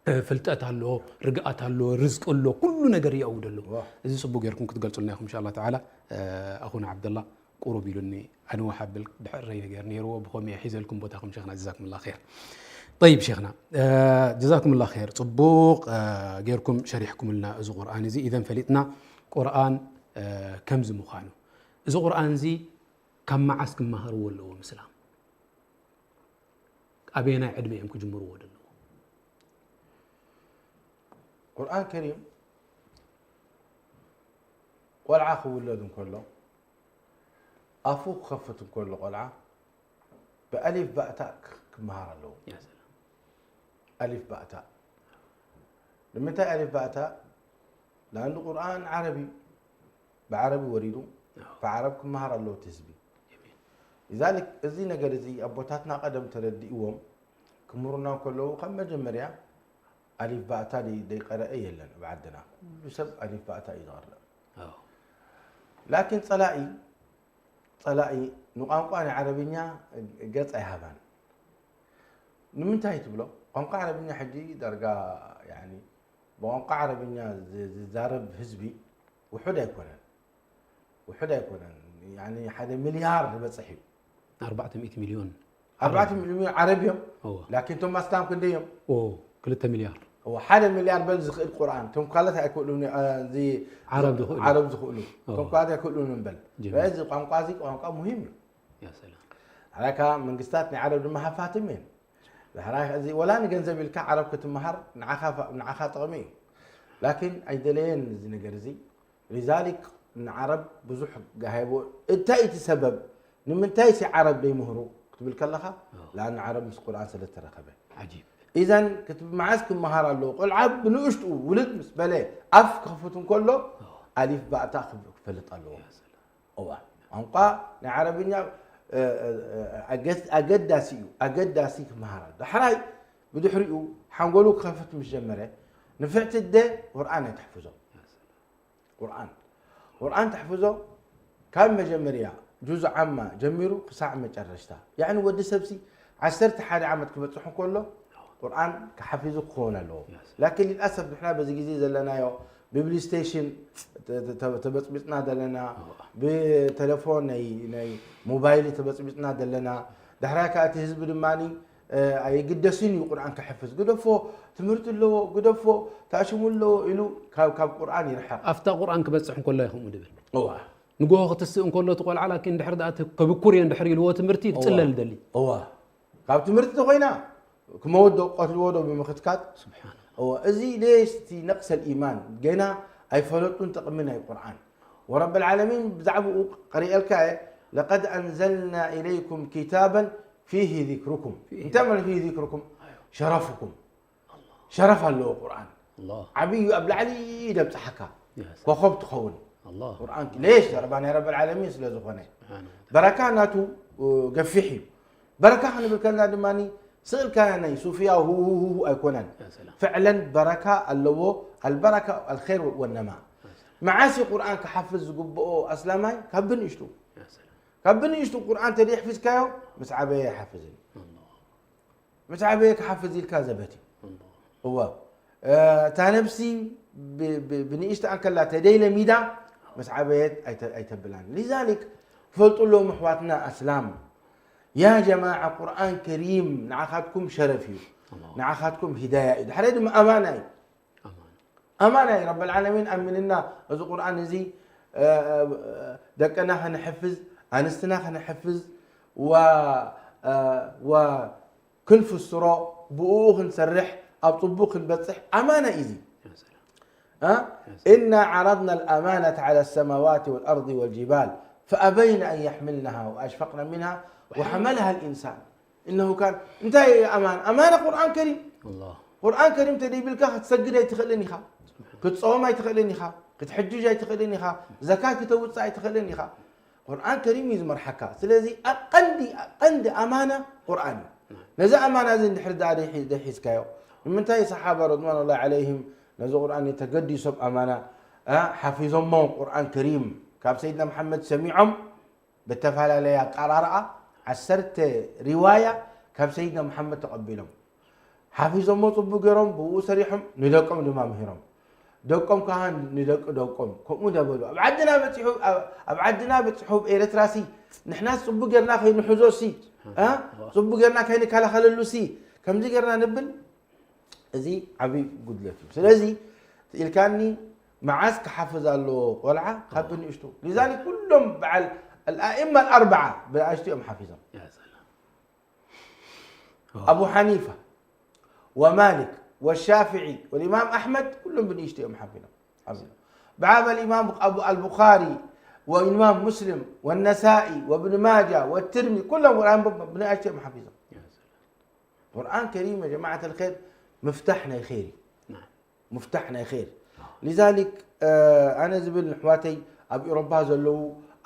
እ፣ ፍልጠት ኣሎ፣ ርግኣት ኣሎ፣ ርዝቂ ኣሎ፣ ኩሉ ነገር እዩ ኣብኡ ዘሎ። ዋው። እዚ ጽቡቕ ጌርኩም ክትገልጹልና ኢኹም ኢንሻላህ ተዓላ። እ፣ ኣኹና ዓብደላ ቁሩብ ኢሉኒ፣ ኣነ ወሓብል ድሕረይ ነገር ነይርዎ፣ ብኸምኡ እየ ሒዘልኩም ቦታኹም ሸኽና፣ ጀዛኩምላ ኸይር። ጠይብ ሸኽና፣ እ፣ ጀዛኩምላ ኸይር፣ ጽቡቕ፣ እ፣ ጌርኩም ሸሪሕኩምልና እዚ ቁርኣን እዚ። ኢዘን ፈሊጥና ቁርኣን ከምዚ ምዃኑ፣ እዚ ቁርኣን እዚ ካብ መዓስ ክመሃርዎ ኣለዎም እስላም? ኣበየናይ ዕድመ እዮም ክጅምርዎ ዘለዎም? ቁርኣን ከሪም ቆልዓ ክውለድ እንከሎ፣ ኣፉ ክኸፍት እንከሎ ቆልዓ ብኣሊፍ ባእታ ክመሃር ኣለዎ። ኣሊፍ ባእታ። ንምንታይ ኣሊፍ ባእታ? ለኣንዱ ቁርኣን ዓረብ እዩ። ብዓረብ እዩ ወሪዱ። ብዓረብ ክመሃር ኣለዎ እቲ ህዝቢ። ሊዛሊክ እዚ ነገር እዚ ኣቦታትና ቀደም ተረዲእዎም ክምህሩና እንከለዉ ካብ መጀመርያ ኣሊፍ ባእታ ደይ- ደይቀረአ የለን ኣብ ዓድና። ኩሉ ሰብ ኣሊፍ ባእታ እዩ ዝቐርእ። ላኪን ጸላኢ ጸላኢ ንቋንቋ ናይ ዓረብኛ ገጽ ኣይሃባን። ንምንታይ ትብሎ? ቋንቋ ዓረብኛ ሕጂ ዳርጋ ያኒ ብቋንቋ ዓረብኛ ዝ- ዝዛረብ ህዝቢ ውሑድ ኣይኮነን። ውሑድ ኣይኮነን። ያኒ ሓደ ሚልያርድ ዝበጽሕ እዩ። ኣርባዕተ ሚእቲ ሚልዮን ኣርባዕተ ሚልዮን ዓረብ እዮም። እወ። ላኪን እቶም ኣስላም ክንደይ እዮም? ኦ ክልተ ሚልያርድ እወ፣ ሓደ ሚልያርድ በል ዝኽእል ቁርኣን። እቶም ካልኦት ኣይክእሉን፣ እ፣ እዚ ዓረብ ዝኽእሉ። ዓረብ ዝኽእሉ። እወ። እቶም ካልኦት ኣይክእሉን በል። ጀሚል። እዚ ቋንቋ እዚ ቋንቋ ሙሂም እዩ። ያ ሰላም። ሕራይ ከዓ መንግስታት ናይ ዓረብ ድማ ሃፋትም እየን። ሕራይ እዚ ወላ ንገንዘብ ኢልካ ዓረብ ክትመሃር ንዓኻ ፋ- ንዓኻ ጥቕሚ እዩ። ላኪን ኣይደለየን እዚ ነገር እዚ። ሊዛሊክ ንዓረብ ብዙሕ ጋሃይቦ እንታይ እቲ ሰበብ ንምንታይ ሲ ዓረብ ደይምህሩ ክትብል ከለኻ ኣዎ። ለኣን ዓረብ ምስ ቁርኣን ስለ ተረኸበ ዓጂብ። ኢዘን ክትብ መዓዝ ክመሃር ኣለዎ? ቆልዓ ብንእሽትኡ ውልድ ምስ በለ ኣፍ ክኸፍት እንከሎ ኣሊፍ ባእታ ክብ- ክፈልጥ ኣለዎ። እዋ ቋንቋ ናይ ዓረብኛ እ፣ እ፣ እ፣ ኣገድ- ኣገዳሲ እዩ። ኣገዳሲ ክመሃር ኣሎ። ዳሕራይ ብድሕሪኡ ሓንጎሉ ክኸፍት ምስ ጀመረ ንፍዕቲ ኣደ ቁርኣን ኣይትሕፍዞ። ቁርኣን ቁርኣን ተሕፍዞ ካብ መጀመርያ ጁዝ ዓማ ጀሚሩ ክሳዕ መጨረሽታ። ያዕኒ ወዲ ሰብሲ ዓሰርተ ሓደ ዓመት ክበጽሑ ከሎ ቁርኣን ክሓፊዙ ክኸውን ኣለዎ። ላኪን ልልኣሰፍ ንሕና በዚ ግዜ ዘለናዮ ብብሊስቴሽን ተ- ተ- ተበጽቢጽና ዘለና፣ ብቴሌፎን ናይ ናይ ሞባይል ተበጽቢጽና ዘለና። ዳሕራይ ከዓ እቲ ህዝቢ ድማ ኣይግደስን እዩ ቁርኣን ክሕፍዝ። ግደፎ፣ ትምህርቲ ኣለዎ፣ ግደፎ፣ ታሽሙ ኣለዎ ኢሉ ካብ ካብ ቁርኣን ይርሕቕ። ኣብታ ቁርኣን ክበጽሕ እንከሎ እዩ ከምኡ ድብል። እዋ ንጎሆ ክትስእ እንከሎ እቲ ቆልዓ ላኪን ድሕር ደኣ እቲ ከብኩር እየ እንድሕር ኢልዎ ትምህርቲ ክጽለል ደሊ። እዋ ካብ ትምህርቲ ተኮይና ክመወዶ ቀትልዎ ዶ ብምክትካት። ስብሓን እዋ እዚ ሌሽ እቲ ነቅሰል ኢማን ገና ኣይፈለጡን ጥቕሚ ናይ ቁርኣን። ወረብ ልዓለሚን ብዛዕባኡ ቀሪኤልካ እየ። ለቀድ ኣንዘልና ኢለይኩም ኪታበን ፊሂ ዚክሩኩም። እንታይ ማለት ፊሂ ዚክሩኩም? ሸረፉኩም። ሸረፍ ኣለዎ ቁርኣን። ኣላህ ዓብዩ ኣብ ላዕሊ ደብፅሓካ ያ ሰላም። ኮኸብ ትኸውን። ኣላህ ቁርኣን ሌሽ ዘረባ ናይ ረብ ልዓለሚን ስለ ዝኾነ ስብሓን ወተዓላ። በረካ ናቱ እ፣ ገፊሕ እዩ። በረካ ክንብል ከልና ድማ ስእልካ ናይ ሱፍያ ሁሁሁ ኣይኮነን። ያ ሰላም። ፍዕለን በረካ ኣለዎ። ኣልበረካ ኣልኸይር ወነማ። መዓስ እዩ ቁርኣን ክሓፍዝ ዝግብኦ ኣስላማይ? ካብ ብንእሽቱ። ያ ሰላም። ካብ ብንእሽቱ ቁርኣን ተደይ ሒዝካዮ ምስ ዓበየ ኣይሓፍዝን። ኣላህ ምስ ዓበየ ክሓፍዝ ኢልካ ዘበት እዩ። ኣላህ እዋ እ፣ እታ ነብሲ ብ- ብ- ብንእሽትኣ እንከላ ተደይ ለሚዳ ምስ ዓበየት ኣይተ- ኣይተብላን። ሊዛሊክ ክፈልጡ ኣለዎም ኣሕዋትና ኣስላም። ያ ጀማዓ ቁርኣን ከሪም ንዓኻትኩም ሸረፍ እዩ። ንዓኻትኩም ሂዳያ እዩ። ድሕረ ድማ ኣማና እዩ። ኣማን ኣማና እዩ። ረብ ልዓለሚን ኣሚንና እዚ ቁርኣን እዚ እ፣ እ፣ ደቅና ከነሕፍዝ፣ ኣንስትና ከነሕፍዝ ዋ እ፣ ዋ ክንፍስሮ ብኡ ክንሰርሕ ኣብ ጽቡቕ ክንበጽሕ ኣማና እዩ እዚ። ያ ሰላም። እ? إنا عرضنا الأمانة على السماوات والأرض والجبال فأبين أن يحملنها وأشفقن منها وحملها الإنسان إنه كان እንታይ ኣማና ኣማና ቁርኣን ከሪም ኣላህ ቁርኣን ከሪም ተደይብልካ ክትሰግድ ኣይትኽእልን ኢኻ ክትፀወም ኣይትኽእልን ኢኻ ክትሕጅጅ ኣይትኽእልን ኢኻ ዘካት ክተውፅእ ኣይትኽእልን ኢኻ ቁርኣን ከሪም እዩ ዝመርሓካ ስለዚ ኣቐንዲ ኣቐንዲ ኣማና ቁርኣን እዩ ነዚ ኣማና እዚ እንድሕር ደኣ ደይ- ደይሒዝካዮ ንምንታይ ሰሓባ ረድዋን ላ ዓለይህም ነዚ ቁርኣን ተገዲሶም ኣማና እ፣ ሓፊዞሞ ቁርኣን ከሪም ካብ ሰይድና መሓመድ ሰሚዖም ብተፈላለየ ኣቀራርኣ ዓሰርተ ሪዋያ ካብ ሰይድና መሓመድ ተቐቢሎም ሓፊዞሞ ፅቡቅ ገይሮም ብኡ ሰሪሖም ንደቆም ድማ ምሂሮም ደቆም ከዓ ንደቂ ደቆም ከምኡ እንዳበሉ ኣብ ዓድና በፂሑ ኣብ- ኣብ ዓድና በፂሑ ኤረትራሲ ንሕና ፅቡቅ ጌርና ከይንሕዞ ሲ እ? ፅቡቅ ጌርና ከይንከላኸለሉ ሲ ከምዚ ጌርና ንብል እዚ ዓብይ ጉድለት እዩ ስለዚ ኢልካኒ መዓስ ክሓፍዝ ኣለዎ ቆልዓ ካብ ብንእሽቱ። لذلك ኩሎም በዓል الأئمة الأربعة ብንኣሽቱ እዮም ሓፊዞም። يا سلام. أبو حنيفة ومالك والشافعي والإمام أحمد ኩሎም ብንእሽቱ እዮም ሓፊዞም። بعد الإمام أبو البخاري والإمام مسلم والنسائي وابن ماجه والترمذي ኩሎም ቁርኣን ብንኣሽቱ እዮም ሓፊዞም። يا سلام. ቁርኣን ከሪም يا جماعة الخير مفتاح ናይ ኸይር እዩ። نعم. مفتاح ናይ ኸይር። لذلك ኣነ ዝብል ንሕዋተይ ኣብ ኤውሮፓ ዘለዉ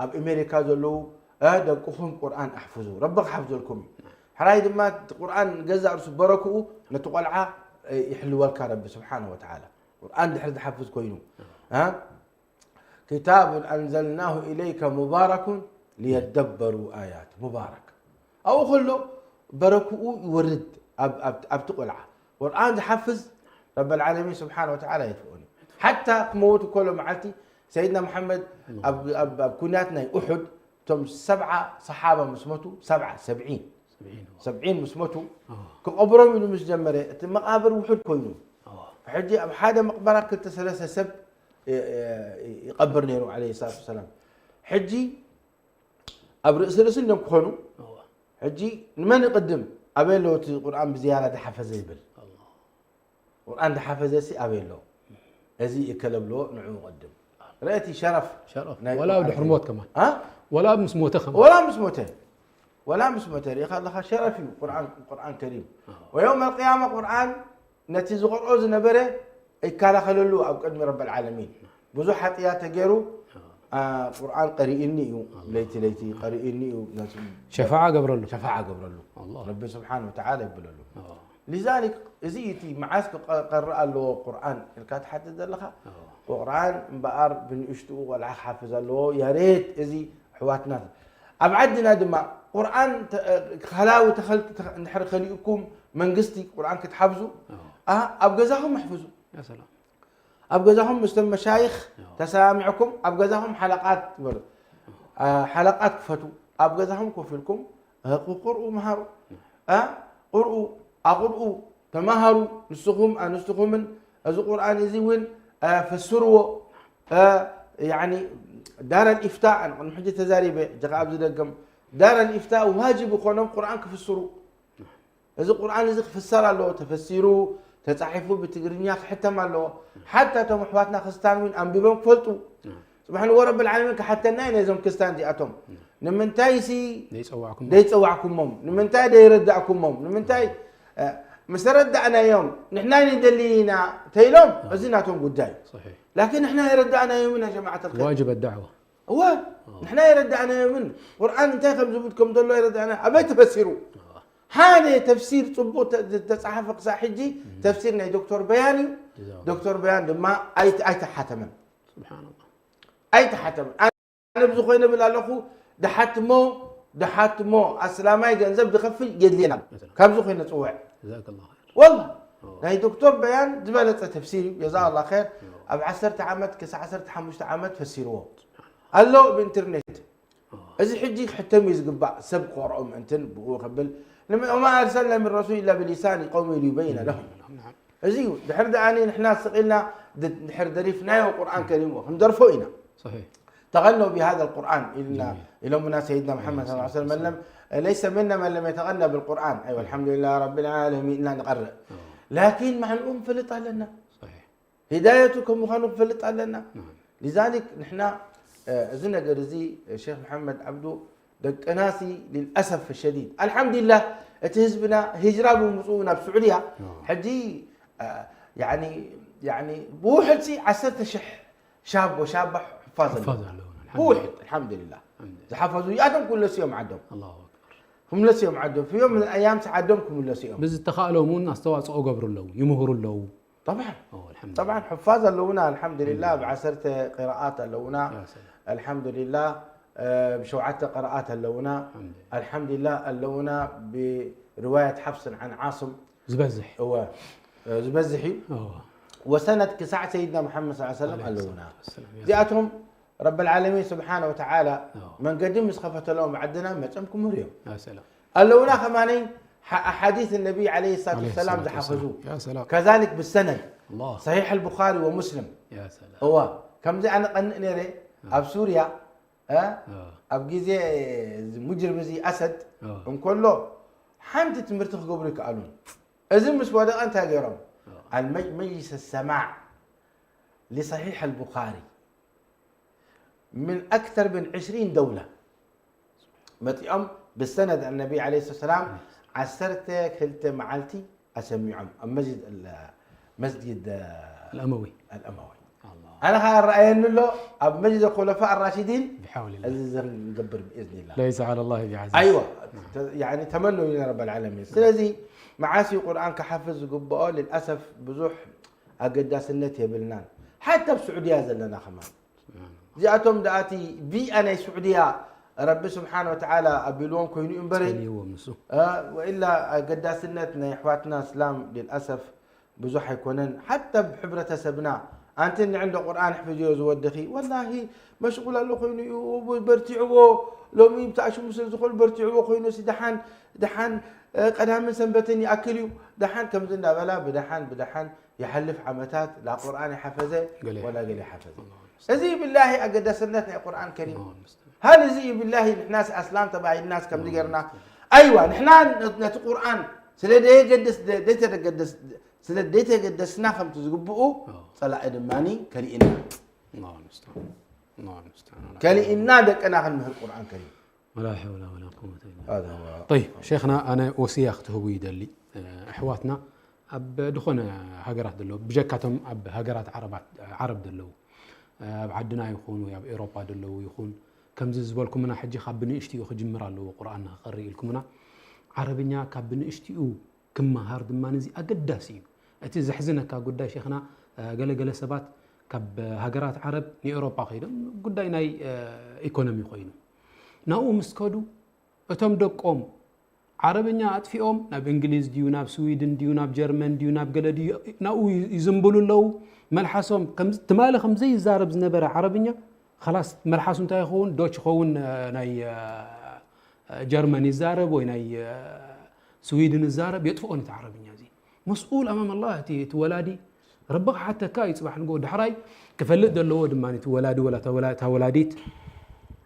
ኣብ ኣሜሪካ ዘለዉ ደቅኹም ቁርኣን ኣሕፍዙ ረቢ ክሓፍዘልኩም እዩ። ሕራይ ድማ ቁርኣን ገዛእ ርሱ በረክኡ ነቲ ቆልዓ ይሕልወልካ ረቢ ስብሓነ ወተዓላ። ቁርኣን ድሕር ዝሓፍዝ ኮይኑ كتاب أنزلناه إليك مبارك ليدبروا آياته. مبارك ኣብኡ ከሎ በረክኡ ይወርድ ኣብቲ ቆልዓ። ቁርኣን ዝሓፍዝ ረብ العالمين ስብሓነ ወተዓላ የጥፍኦን እዩ። ሓታ ክመውት ከሎ መዓልቲ ሰይድና መሓመድ ኣብ ኩናት ናይ ኡሑድ እቶም ሰብዓ ሰሓባ ምስ መቱ ሰብዓ ሰብዒን ሰብዒን ምስ መቱ ክቐብሮም ኢሉ ምስ ጀመረ እቲ መቓብር ውሑድ ኮይኑ ሕጂ ኣብ ሓደ መቕበራ ክልተ ሰለስተ ሰብ ይቐብር ነይሩ ዓለይሂ ሰላቱ ወሰላም። ሕጂ ኣብ ርእሲ ርእሲ እዮም ክኾኑ። ሕጂ ንመን ይቕድም ኣበይ ኣለዎ እቲ ቁርኣን ብዝያዳ ዝሓፈዘ ይብል። ቁርኣን ዝሓፈዘ ሲ ኣበይ ኣለዎ? እዚ ይከለብልዎ ንዑ ይቕድም። ረእቲ ሸረፍ ሸረፍ ናይ ወላ ቁርኣን ድሕሪ ከሪም። ሞት ከማን አ? ወላ ምስ ሞተ ከማን ወላ ምስ ሞተ ወላ ምስ ሞተ ርኢኻ ኣለኻ ሸረፍ እዩ ቁርኣን ቁርኣን ከሪም። ወየውም ኣልቅያማ ቁርኣን ነቲ ዝቐርኦ ዝነበረ ይከላኸለሉ ኣብ ቅድሚ ረብ العالمين። ብዙሕ ሓጥያ ተገይሩ ቁርኣን ቀሪእኒ እዩ ለይቲ ለይቲ ቀሪእኒ እዩ። ሸፋዓ ገብረሉ። ሸፋዓ ገብረሉ ኣላህ። ረቢ ስብሓን ወተዓላ ይብለሉ። لذلك እዚ እቲ መዓስ ክቀርእ ኣለዎ ቁርኣን ኢልካ ትሓትት ዘለኻ ቁርኣን እምበኣር ብንእሽትኡ ቆልዓ ክሓፍዝ ኣለዎ። ያሬት እዚ ኣሕዋትና ኣብ ዓድና ድማ ቁርኣን ተ- እ፣ ሃላዊ ተኸል- ተኸ- እንድሕር ከሊኡኩም መንግስቲ ቁርኣን ክትሓፍዙ ኣ- ኣብ ገዛኹም ኣሕፍዙ። يا سلام. ኣብ ገዛኹም ምስቶም መሻይኽ ተሰማሚዕኩም ኣብ ገዛኹም ሓለቃት በሉ። አ፣ ሓለቃት ክፈቱ። ኣብ ገዛኹም ኮፍ ኢልኩም እ፣ ቁርኡ መሃሩ። እ፣ ቁርኡ ኣቁርኡ ተማሃሩ። ንስኹም ኣንስትኹምን እዚ ቁርኣን እዚ እውን እ፣ ፍስርዎ። እ፣ ያኒ ዳር الإفتاء ኣነ ቅድሚ ሕጂ ተዛሪበ ሕጂ ከኣ ኣብዚ ደገም ዳር الإفتاء ዋጅብ ይኾኖም ቁርኣን ክፍስሩ። እዚ ቁርኣን እዚ ክፍሰር ኣለዎ። ተፈሲሩ ተጻሒፉ ብትግርኛ ክሕተም ኣለዎ። ሓታ እቶም ኣሕዋትና ክርስታን እውን ኣንቢቦም ክፈልጡ። ጽባሕ ንጎ ረብል ዓለሚን ክሓተና እዩ ነዞም ክርስታን እዚኣቶም። ንምንታይ ሲ ዘይጸዋዕኩም ደይጸዋዕኩሞም? ንምንታይ ደይረዳእኩሞም? ንምንታይ እ፣ ምስ ተረዳእናዮም ንሕና ንደሊ ኢና ተይሎም እዚ ናቶም ጉዳይ። صحيح. ላኪን ንሕና የረዳእናዮምን ያ ጀማዓት الخير واجب الدعوة. እወ ንሕና የረዳእናዮምን ቁርኣን እንታይ ከም ዝብል ከም ዘሎ የረዳእና። ኣበይ ተፈሲሩ ሓደ ተፍሲር ጽቡቅ ተ- ዝተጻሓፈ ክሳብ ሕጂ ተፍሲር ናይ ዶክተር በያን እዩ። جزاه الله. ዶክተር በያን ድማ ኣይተ- ኣይተሓተመን سبحان الله. ኣይተሓተመን። ኣነ ብዝኾይነ ብል ኣለኹ ድሓትሞ ድሓትሞ ኣስላማይ ገንዘብ ዝኸፍል የድልየና። ካብ ዝኾይነ ጽውዕ جزاك الله خير. ወላ ናይ ዶክተር በያን ዝበለጸ ተፍሲር እዩ። ጀዛ ኣላ ኸይር። ኣብ ዓሰርተ ዓመት ክሳዕ ዓሰርተ ሓሙሽተ ዓመት ፈሲርዎ ኣሎ ብኢንተርኔት። እዚ ሕጂ ክሕተም እዩ ዝግባእ ሰብ ክቆርኦ ምእንትን ብኡ ከብል ንመ- وما أرسلنا من رسول إلا بلسان قومه ليبين لهم. نعم. እዚ እዩ ድሕር ደኣ ንሕና ስቕ ኢልና ድ- ድሕር ደሪፍናዮ ቁርኣን ከሪም ክንደርፎ ኢና። صحيح. تغنوا بهذا القرآن إلنا إلى منا سيدنا محمد صلى الله عليه وسلم من لم ليس منا من لم يتغنى بالقرآن. أيوة الحمد لله رب العالمين إلنا نقرأ. لكن مع الأم فلط لنا صحيح. هدايته كم خانوا فلط لنا. نعم. لذلك نحن እዚ ነገር እዚ ሼክ መሓመድ ዓብዱ ደቅናሲ للأسف الشديد الحمد لله እቲ ህዝብና ሂጅራ ብምፅኡ ናብ ስዑድያ ሕጂ ያኒ ያኒ ብውሕድ ሲ ዓሰርተ ሽሕ ሻብ ወሻባ ሕፋዝ ኣለዉ حفاظ ኣለዎ. ብውሕድ الحمد لله ዝሓፈዙ እዚኣቶም ክምለሱ እዮም ዓዶም الله أكبر. ክምለሱ እዮም ዓዶም في يوم من الأيام ሲ ዓዶም ክምለሱ እዮም ብዝተኻእሎም እውን ኣስተዋፅኦ ገብሩ ኣለዉ ይምህሩ ኣለዉ. طبعا ኦ፣ الحمد طبعا حفاظ ኣለዉና الحمد لله ብዓሰርተ قراءات ኣለዉና يا سلام. الحمد لله ብሸውዓተ قراءات ኣለዉና الحمد لله. الحمد لله ኣለዉና برواية حفص عن عاصم ዝበዝሕ እወ ዝበዝሕ እዩ እወ። وسند ክሳዕ سيدنا محمد صلى الله عليه وسلم ኣለዉና السلام. يا እዚኣቶም رب العالمين سبحانه وتعالى أوه. መንገዲ ምስ ከፈተሎም ዓድና መፅኦም ክምህሩ እዮም يا سلام. ኣለዉና ከማነይ ሓ- ኣሓዲስ ነቢ ዓለይሂ ሰላቱ عليه ወሰላም الصلاة ዝሓፈዙ والسلام. يا سلام. ከዛሊክ ብሰነድ الله. ሰሒሕ ኣልቡኻሪ ወሙስሊም يا سلام. እዋ ከምዚ ኣነ ቀንእ ነይረ ኣብ ሱርያ እ? آه. ኣብ ግዜ እዚ ሙጅርም እዚ ኣሰድ آه. እንከሎ ሓንቲ ትምህርቲ ክገብሩ ይከኣሉን እዚ ምስ ወደቐ እንታይ ገይሮም آه. المج- مجلس السماع لصحيح البخاري من أكثر من عشرين دولة መፂኦም ብሰነድ ነቢ ለ ሰላም ዓሰርተ ክልተ መዓልቲ ኣሰሚዖም ኣብ መስጅድ መስጅድ الأموي. ኣልኣማዊ الله. ኣነ ከዓ ረኣየኒ ኣሎ ኣብ መስጅድ ኮለፋ ኣራሽዲን بحول الله. እዚ ዝንገብር ብኢዝኒላ ليس على الله بعزيز. ኣይዋ ተመነው ኢና ረብ ዓለሚን ስለዚ መዓስ እዩ ቁርኣን ክሓፍዝ ዝግብኦ ልልኣሰፍ ብዙሕ ኣገዳስነት የብልናን ሓታ ኣብ ስዑድያ ዘለና ከማን እዚኣቶም ደኣቲ ቢኣ ናይ ስዑድያ ረቢ ስብሓን ወተዓላ ኣቢልዎም ኮይኑ እዩ እምበረይ ጸልይዎም ንሱ። እ፣ ወኢላ ኣገዳስነት ናይ ኣሕዋትና እስላም ልልኣሰፍ ብዙሕ ኣይኮነን ሓታ ኣብ ሕብረተሰብና ኣንቲ ንዕንዶ ቁርኣን ሕፍዝዮ ዝወድኺ ወላሂ መሽቁል ኣሎ ኮይኑ እዩ በርቲዕዎ ሎሚ ብታእሽሙ ስለ ዝኾኑ በርቲዕዎ ኮይኑሲ ደሓን ደሓን እ፣ ቀዳምን ሰንበትን ይኣክል እዩ ደሓን ከምዚ እንዳበላ ብደሓን ብደሓን ይሓልፍ ዓመታት ላ ቁርኣን ይሓፈዘ ገለ ወላ ገለ ይሓፈዘ እዚ ብላሂ ኣገዳስነት ናይ ቁርኣን ከሪም الله المستعان. هل እዚ ብላሂ ንሕናስ ኣስላም ተባሂልናስ ከምዚ ገርና ኣይዋ ንሕና ነቲ ቁርኣን ስለ ደየገድስ ደይተገደስ ስለ ደይተገደስና ከምቲ ዝግብኡ ጸላኢ ድማ ከሊእና الله المستعان. الله المستعان. ከሊእና ደቅና ክንምህር ቁርኣን ከሪም ولا حول ولا قوة إلا بالله. هذا هو طيب شيخنا، ኣነ ወስያ ክትህቡ ይደሊ። ኣሕዋትና ኣብ ዝኾነ ሃገራት ዘለዉ ብጀካቶም ኣብ ሃገራት ዓረባት ዓረብ ዘለዉ ኣብ ዓድና ይኹን ወይ ኣብ ኤሮፓ ዘለዉ ይኹን ከምዚ ዝበልኩምና ሕጂ ካብ ብንእሽትኡ ክጅምር ኣለዎ ቁርኣን ንክቐሪ ኢልኩምና ዓረብኛ ካብ ብንእሽትኡ ክመሃር ድማ እዚ ኣገዳሲ እዩ። እቲ ዘሕዝነካ ጉዳይ ሸይኽና ገለገለ ሰባት ካብ ሃገራት ዓረብ ንኤሮፓ ከይዶም ጉዳይ ናይ ኢኮኖሚ ኮይኑ ናብኡ ምስ ከዱ እቶም ደቆም ዓረብኛ ኣጥፊኦም ናብ እንግሊዝ ድዩ ናብ ስዊድን ድዩ ናብ ጀርመን ድዩ ናብ ገለ ድዩ ናብኡ ይዝንብሉ ኣለዉ። መልሓሶም ትማሊ ከምዘይዛረብ ዝነበረ ዓረብኛ ላስ መልሓሱ እንታይ ይኸውን ዶች ይኸውን ናይ ጀርመን ይዛረብ ወይ ናይ ስዊድን ይዛረብ የጥፍኦን እቲ ዓረብኛ እዚ መስኡል ኣማም ኣላ እቲ ወላዲ ረቢ ክሓተካ እዩ ፅባሕ ንጎ ዳሕራይ ክፈልጥ ዘለዎ ድማ እቲ ወላዲ ወላ እታ ወላዲት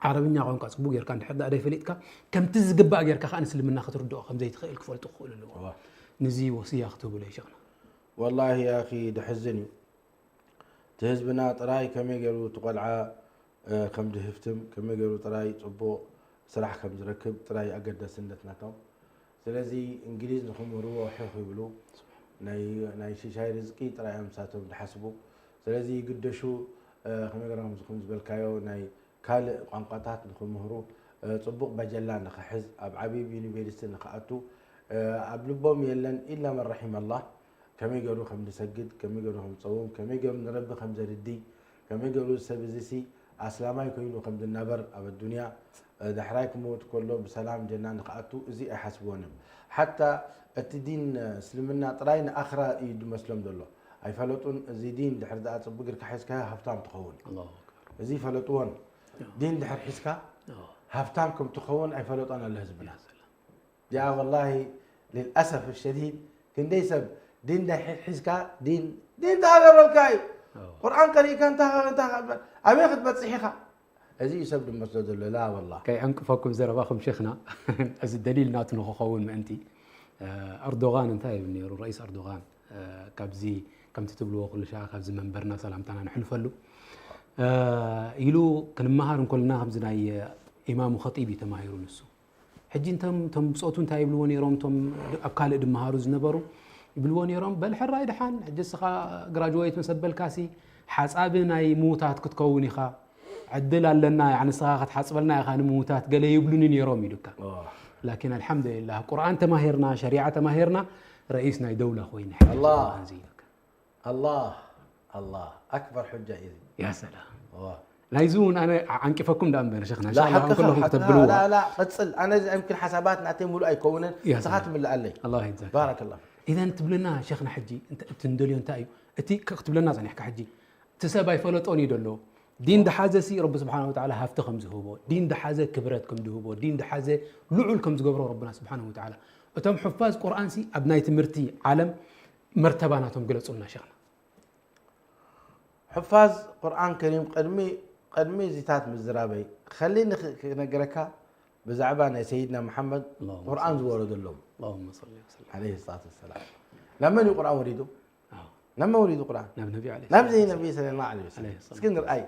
ዓረብኛ ቋንቋ ፅቡቅ ጌርካ እንድሕር ዳኣ ደይፈሊጥካ ከምቲ ዝግባእ ጌርካ ከዓ ንስልምና ክትርድኦ ከምዘይትኽእል ክፈልጡ ክኽእሉ ኣለዎ። ንዚ ወስያ ክትህብሎ ይሸቕና። ወላሂ ያኺ ድሕዝን እዩ እቲ ህዝብና ጥራይ ከመይ ገይሩ እቲ ቆልዓ ከም ድህፍትም ከመይ ገይሩ ጥራይ ፅቡቕ ስራሕ ከም ዝረክብ ጥራይ ኣገዳስነት ናቶም ስለዚ እንግሊዝ ንክምህርዎ ሕኽ ይብሉ ናይ ሽሻይ ርዝቂ ጥራይ እዮም ንሳቶም ድሓስቡ ስለዚ ይግደሹ ከመይ ገይሮም ዝኹም ዝበልካዮ ናይ ካልእ ቋንቋታት ንክምህሩ ፅቡቕ በጀላ ንክሕዝ ኣብ ዓብይ ዩኒቨርሲቲ ንክኣቱ ኣብ ልቦም የለን ኢላ መን ረሒመ ኣላህ ከመይ ገይሩ ከም ዝሰግድ፣ ከመይ ገይሩ ከም ዝፀውም፣ ከመይ ገይሩ ንረቢ ከም ዘርድይ፣ ከመይ ገይሩ እዚ ሰብ እዚሲ ኣስላማይ ኮይኑ ከም ዝናበር ኣብ ኣዱንያ ዳሕራይ ክመውት ከሎ ብሰላም ጀና ንክኣቱ እዚ ኣይሓስብዎን እዮም። ሓታ እቲ ዲን እስልምና ጥራይ ንኣኽራ እዩ ዝመስሎም ዘሎ። ኣይፈለጡን እዚ ዲን ድሕር ዝኣ ፅቡቅ ጌርካ ሒዝካዮ ሃፍታም ትኸውን። እዚ ይፈለጥዎን ዲን ድሕር ሒዝካ ሃፍታም ከም ትኸውን ኣይፈለጦን ኣሎ ህዝብና። ያ ወላሂ ልልኣሰፍ ሸዲድ ክንደይ ሰብ ዲን ዳይ ሒዝካ ዲን ዲን ተሃገረልካ እዩ ቁርኣን ቀሪእካ እንታ እንታ ኣበይ ክትበፅሕ ኢኻ እዚ እዩ ሰብ ድመስሎ ዘሎ ላ ወላ ከይዕንቅፈኩም ዘረባኹም ሸኽና እዚ ደሊል ናቱ ንክኸውን ምእንቲ ኣርዶጋን እንታይ ይብል ነይሩ ረኢስ ኣርዶጋን ካብዚ ከምቲ ትብልዎ ኩሉ ሻ ካብዚ መንበርና ሰላምታና ንሕልፈሉ ኢሉ ክንመሃር እንኮልና ከምዚ ናይ ኢማሙ ኸጢብ እዩ ተማሂሩ ንሱ ሕጂ እንቶም ቶም ብፆቱ እንታይ ይብልዎ ነይሮም እቶም ኣብ ካልእ ድመሃሩ ዝነበሩ ይብልዎ ነይሮም በል ሕራይ ድሓን ሕጂ እስኻ ግራጅዌት መሰበልካሲ ሓፃቢ ናይ ምዉታት ክትከውን ኢኻ ዕድል ኣለና ንስኻ ክትሓፅበልና ኢኻ ንምዉታት ገለ ይብሉኒ ነይሮም ኢሉካ ላኪን ኣልሓምዱሊላህ ቁርኣን ተማሂርና ሸሪዓ ተማሂርና ረኢስ ናይ ደውላ ኮይነ ሕጂ ኢሉካ ኣላህ ኣላህ ኣክበር ሑጃ እዩ ያ ሰላም ናይዚ እውን ኣነ ዓንቂፈኩም ዳ እምበር ሸኽና እንሻላ ከለኹም ክትብልዎ ቅፅል ኣነ እምክን ሓሳባት ናተይ ሙሉእ ኣይከውንን ንስኻ ትምልኣለይ ኣላ ይዛክ ባረከላ ኢዘን ትብልና ሸኽና ሕጂ እቲ ንደልዮ እንታይ እዩ እቲ ክትብለና ፀኒሕካ ሕጂ እቲ ሰብ ኣይፈለጦን እዩ ደሎ ዲን ድሓዘ ሲ ረቢ ስብሓን ወተዓላ ሃፍቲ ከም ዝህቦ ዲን ድሓዘ ክብረት ከም ዝህቦ ዲን ድሓዘ ልዑል ከም ዝገብሮ ረብና ስብሓን ወተዓላ እቶም ሕፋዝ ቁርኣንሲ ኣብ ናይ ትምህርቲ ዓለም መርተባ ናቶም ግለጹልና ሸኽና። ሕፋዝ ቁርኣን ከሪም ቅድሚ ቅድሚ እዚታት ምዝራበይ ከሊኒ ክነገረካ ብዛዕባ ናይ ሰይድና መሓመድ ቁርኣን ዝወረደሎም اللهم صل وسلم عليه الصلاة والسلام። ናብ መን እዩ ቁርኣን ወሪዱ? ናብ መን ወሪዱ ቁርኣን? ናብ ነቢ عليه ናብዚ الصلاة ነቢ صلى الله عليه وسلم። عليه الصلاة እስኪ ንርኣይ።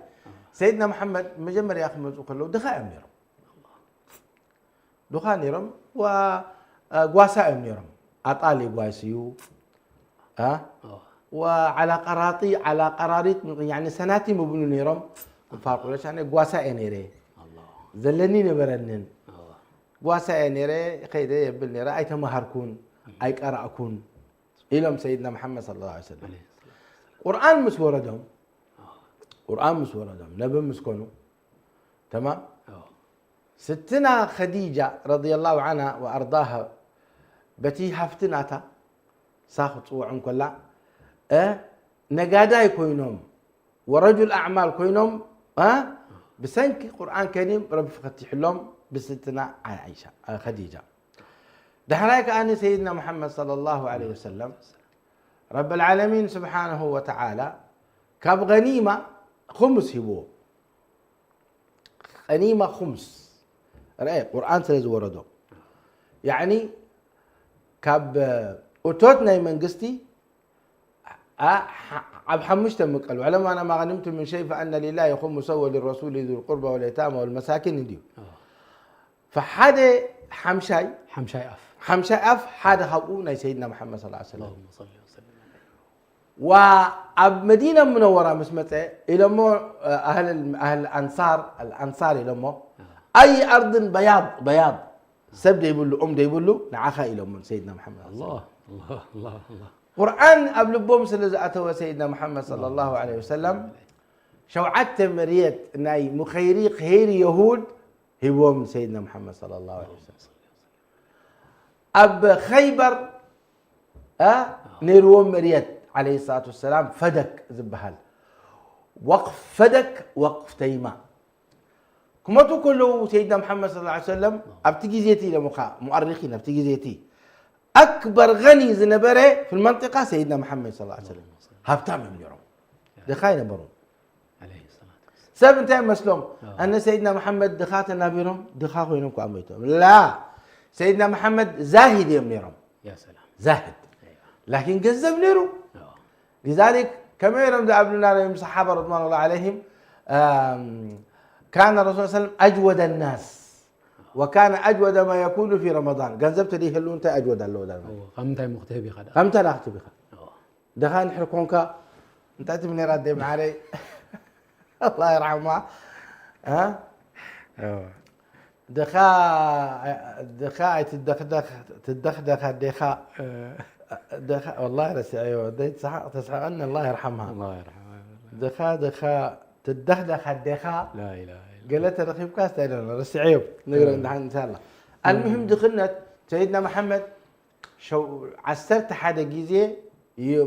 ሰይድና መሓመድ መጀመርያ ክመፁ ከለዉ ድኻ እዮም ነይሮም። ድኻ ነይሮም። ጓሳ እዮም ነይሮም። ኣጣል ይጓስዩ። وعلى قراطي على قراريط يعني ሰናቲም ይብሉ ነይሮም። ኩፋር ቁረሽ ኣነ ጓሳ እየ ነይረ። ዘለኒ ነበረንን። ጓሳ እየ ነይረ። ከይደ የብል ነይረ። ኣይተማሃርኩን ኣይቀራእኩን ኢሎም ሰይድና መሓመድ صلى الله عليه وسلم። ቁርኣን ምስ ወረዶም ቁርኣን ምስ ወረዶም ነቢ ምስ ኮኑ ተማም ስትና ኸዲጃ رضي الله عنها وأرضاها በቲ ሃፍቲ ናታ ሳ ክትፅውዖም ከላ እ ነጋዳይ ኮይኖም ورجل أعمال ኮይኖም እ ብሰንኪ ቁርኣን ከሪም ረቢ ፈቲሕሎም ብስትና ዓይሻ ኸዲጃ ዳሕራይ ከኣ ሰይድና መሓመድ صلى الله عليه وسلم رب العالمين سبحانه وتعالى ካብ غنيمة خمس ሂብዎ غنيمة خمس ርአ ቁርኣን ስለ ዝወረዶ يعني ካብ እቶት ናይ መንግስቲ ኣብ ሓሙሽተ ምቀል ዑለማና ما غنمتم من شيء فأن لله خمسه وللرسول ذي القربى واليتامى والمساكين እንድዩ فሓደ ሓምሻይ ሓምሻይ ኣፍ ሓምሻይ ኣፍ ሓደ ካብኡ ናይ ሰይድና መሓመድ صلى الله عليه وسلم اللهم صل وسلم عليه وኣብ መዲና ሙነወራ ምስ መፀ ኢሎሞ ኣህል ኣንሳር ኣንሳር ኢሎሞ ኣይ ኣርድን በያድ በያድ ሰብ ደይብሉ ኦም ደይብሉ ንዓኻ ኢሎሞ ሰይድና መሓመድ الله الله الله الله ቁርኣን ኣብ ልቦም ስለ ዝኣተወ ሰይድና መሓመድ صلى الله عليه وسلم ሸውዓተ መርየት ናይ ሙኸይሪ ኸይሪ የሁድ ሂቦም ሰይድና መሓመድ صلى الله عليه وسلم ኣብ ኸይበር ነይርዎም መርየት عليه الصلاة والسلام ፈደክ ዝበሃል ወቅፍ ፈደክ ወቅፍ ተይማ ክመቱ ከለዉ ሰይድና መሓመድ صلى الله عليه وسلم ኣብቲ ግዜ እቲ ኢሎምኻ ሙኣሪኺን ኣብቲ ግዜ እቲ ኣክበር غني ዝነበረ في المنطقة ሰይድና መሓመድ صلى الله عليه وسلم ሃብታም እዮም ነይሮም ድኻ ኣይነበሩን عليه الصلاة والسلام ሰብ እንታይ መስሎም ኣነ ሰይድና መሓመድ ድኻ ተናቢሮም ድኻ ኮይኖም ከዓ ሞይቶም ላ ሰይድና መሓመድ ዛሂድ እዮም ነይሮም يا سلام ዛህድ ላኪን ገንዘብ ነይሩ آه. لذلك ከመይ ኢሎም ዝኣብሉና ነዮም ሰሓባ رضوان الله عليهم كان الرسول صلى الله عليه وسلم أجود الناس وكان أجود ما يكون في رمضان ገንዘብ ተደይህሉ እንታይ ኣጅወድ ኣለዎ ዳ هو ከምታይ ሙክትህብ ይኸዳ ከምታ ዳክትብ ኢኻ ድኻ ንሕር ኮንካ እንታይ ትብል ነይራ ኣደይ መዓረይ الله يرحمها ها ድኻ ድኻ ኣይትደኽደኽ ትደኽደኽ ኣዴኻ ድኻ والله ረሲዐዮ ኣደይ ትስሓቕ ተስሕቐኒ الله يرحمها الله يرحمه ድኻ ድኻ ትደኽደኽ ኣዴኻ لا إله إلا ገለ ተረኺብካ ስታይ ዶ ረሲዐዮ ነገር እንድሓን እንሻላ المهم ድኽነት ሰይድና መሓመድ ዓሰርተ ሓደ ግዜ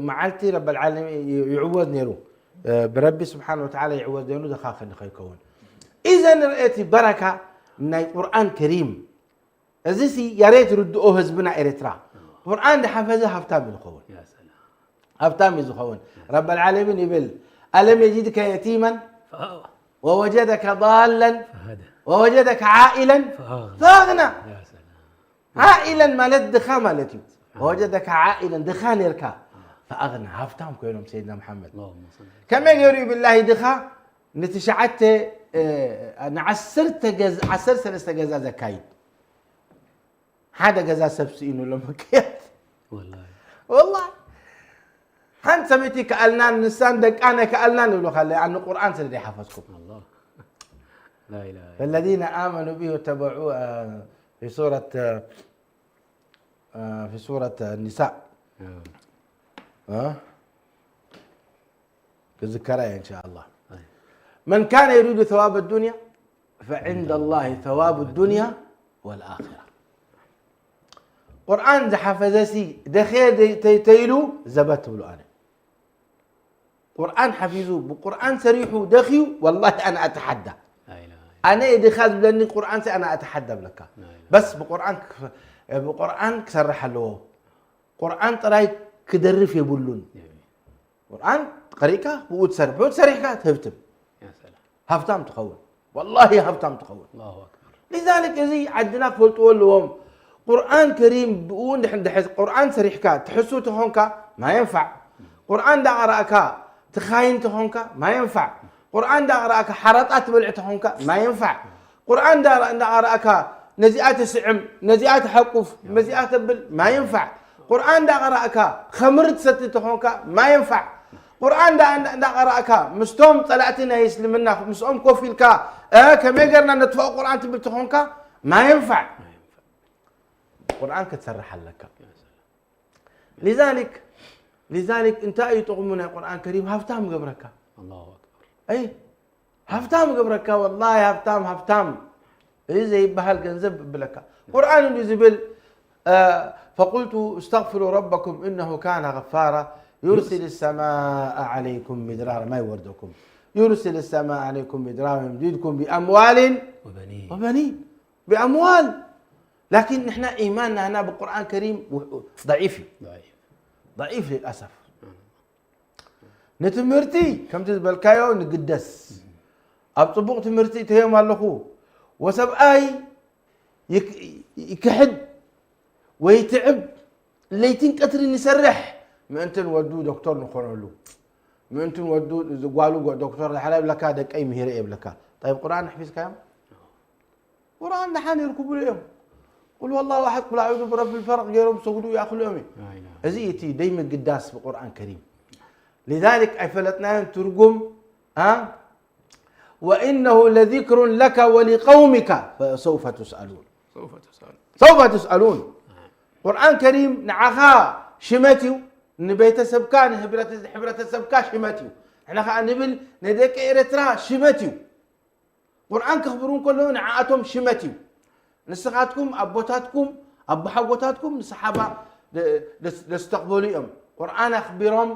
መዓልቲ ረብ ዓለሚን ይዕወዝ ነይሩ ብረቢ ስብሓን ወተዓላ ይዕወዝ ነይሩ ድኻ ክንዲ ከይከውን ኢዘን ርአ እቲ በረካ ናይ ቁርኣን ከሪም እዚ ሲ ያሬት ርድኦ ህዝብና ኤርትራ ቁርኣን ድሓፈዘ ሃብታም እዩ ዝኸውን يا سلام ሃብታም እዩ ዝኸውን ረብ ዓለሚን ይብል ألم يجدك يتيما فآوى ووجدك ضالا فهدى ووجدك عائلا فأغنى فأغنى يا سلام عائلا ማለት ድኻ ማለት እዩ ووجدك عائلا ድኻ ነርካ فأغنى ሃብታም ኮይኖም ሰይድና መሓመድ اللهم صل ከመይ ገይሩ እዩ ብላሂ ድኻ ንትሽዓተ ንዓሰርተ ገዛ ዓሰርተ ሰለስተ ገዛ ዘካይድ ሓደ ገዛ ሰብ ስኢኑ ኣሎ ምክያት والله والله ሓንቲ ሰበይቲ ከኣልናን ንሳን ደቃነ ከኣልናን ይብሉ ካለ ኣነ ቁርኣን ስለ ዘይሓፈዝኩም الله لا إله إلا فالذين آمنوا به واتبعوه في سورة في سورة النساء الله ክዝከራ እየ إن شاء الله من كان يريد ثواب الدنيا فعند الله ثواب الدنيا والآخرة ቁርኣን ዝሓፈዘሲ ደኸየ ተይሉ ዘበት ትብሉ ኣነ ቁርኣን ሓፊዙ ብቁርኣን ሰሪሑ ደኽዩ والله ኣነ ኣተሓዳ لا إله إلا ኣነ እየ ድኻ ዝብለኒ ቁርኣንሲ ኣነ ኣተሓዳ ብለካ الله በስ ብቁርኣን ብቁርኣን ክሰርሕ ኣለዎ። ቁርኣን ጥራይ ክደርፍ የብሉን። ቁርኣን ቀሪእካ ብኡ ትሰርሕ፣ ብኡ ትሰሪሕካ ትህብትም። ሃብታም ትኸውን። ወላሂ ሃብታም ትኸውን። ሊዛሊክ እዚ ዓድና ክፈልጥዎ ኣለዎም። ቁርኣን ከሪም ብኡ እንድሕር እንድሕር ቁርኣን ሰሪሕካ ትሕሱ ተኾንካ ማ የንፋዕ። ቁርኣን እንዳቐራእካ ትኻይን ተኾንካ ማ የንፋዕ። ቁርኣን እንዳቐራእካ ሓራጣ ትበልዕ ተኾንካ ማ የንፋዕ። ቁርኣን እንዳ- እንዳቐራእካ ነዚኣ ትስዕም፣ ነዚኣ ትሓቁፍ፣ ነዚኣ ተብል ማ የንፋዕ። ቁርኣን እንዳቐራእካ ኸምሪ ትሰቲ ተኾንካ ማ የንፋዕ። ቁርኣን እንዳ- እንዳ- እንዳቐራእካ ምስቶም ጸላእቲ ናይ እስልምና ምስኦም ኮፍ ኢልካ እ፣ ከመይ ገርና ነጥፍኦ ቁርኣን ትብል ተኾንካ ማ የንፋዕ። ቁርኣን ክትሰርሕ ኣለካ። ሊዛሊክ ሊዛሊክ እንታይ እዩ ጥቕሙ ናይ ቁርኣን ከሪም? ሃብታም ገብረካ። ኣይ ሃብታም ገብረካ። ወላሂ ሃብታም ሃብታም እዚ ዘይበሃል ገንዘብ ብለካ። ቁርኣን እንዲ ዝብል ፈቁልቱ እስተግፍሩ ረበኩም እነሁ ካነ ገፋራ ዩርሲል ሰማአ ዓለይኩም ሚድራራ ማይ ወርደኩም ዩርሲል ሰማአ ዓለይኩም ሚድራራ ወዩምዲድኩም ቢኣምዋልን ወበኒን ብኣምዋል ላኪን ንሕና ኢማን ናህና ብቁርኣን ከሪም ضعيف እዩ ضعيف للأسف ንትምህርቲ ከምቲ ዝበልካዮ ንግደስ ኣብ ፅቡቕ ትምህርቲ እተዮም ኣለኹ ወሰብኣይ ይክሕድ ወይ ትዕብ ለይትን ቀትርን ይሰርሕ ምእንትን ወዱ ዶክተር ንኾነሉ ምእንትን ወዱ ጓሉ ዶክተር ዳሕራ ይብለካ ደቀይ ምሂረ የብለካ طيب ቁርኣን ኣሕፊዝካዮም ቁርኣን ደሓን ይርክብሉ እዮም ቁል ወላሁ ኣሓድ ቁል ኣዑዙ ብረቢ ልፈረቅ ገይሮም ዝሰግዱ ይኣኽሉ እዮም እዚ እቲ ደይምግዳስ ብቁርኣን ከሪም ሊዛሊክ ኣይፈለጥናዮን ትርጉም ወኢነሁ ለዚክሩን ለከ ወሊቀውሚካ ፈሰውፈ ትስኣሉን ሰውፈ ትስኣሉን ቁርኣን ከሪም ንዓኻ ሽመት እዩ ንቤተሰብካ ንህብረተሰብካ ሽመት እዩ ንሕና ከዓ ንብል ንደቂ ኤረትራ ሽመት እዩ ቁርኣን ከኽብሩ እንከለዉ ንዓኣቶም ሽመት እዩ ንስኻትኩም ኣቦታትኩም ኣቦሓጎታትኩም ንሰሓባ ደስተቕበሉ እዮም ቁርኣን ኣኽቢሮም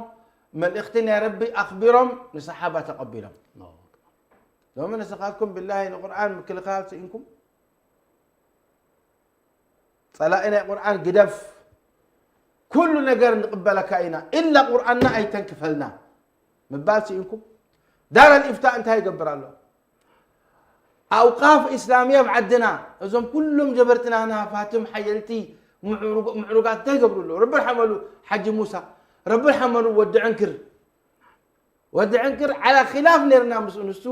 መልእኽቲ ናይ ረቢ ኣኽቢሮም ንሰሓባ ተቐቢሎም ሎሚ ንስኻትኩም ብላሂ ንቁርኣን ምክልኻል ስኢንኩም ጸላኢ ናይ ቁርኣን ግደፍ ኩሉ ነገር ንቕበለካ ኢና ኢላ ቁርኣንና ኣይተንክፈልና ምባል ስኢንኩም ዳር ኣልኢፍታ እንታይ ይገብር ኣሎ ኣውቃፍ ኢስላምያ ኣብ ዓድና እዞም ኩሎም ጀበርትና ናፋትም ሓየልቲ ምዕሩጋት እንታይ ይገብሩ ኣለዉ ረቢ ርሓመሉ ሓጂ ሙሳ ረቢ ርሓመሉ ወዲ ዕንክር ወዲ ዕንክር ዓላ ኺላፍ ነርና ምስኡ ንሱ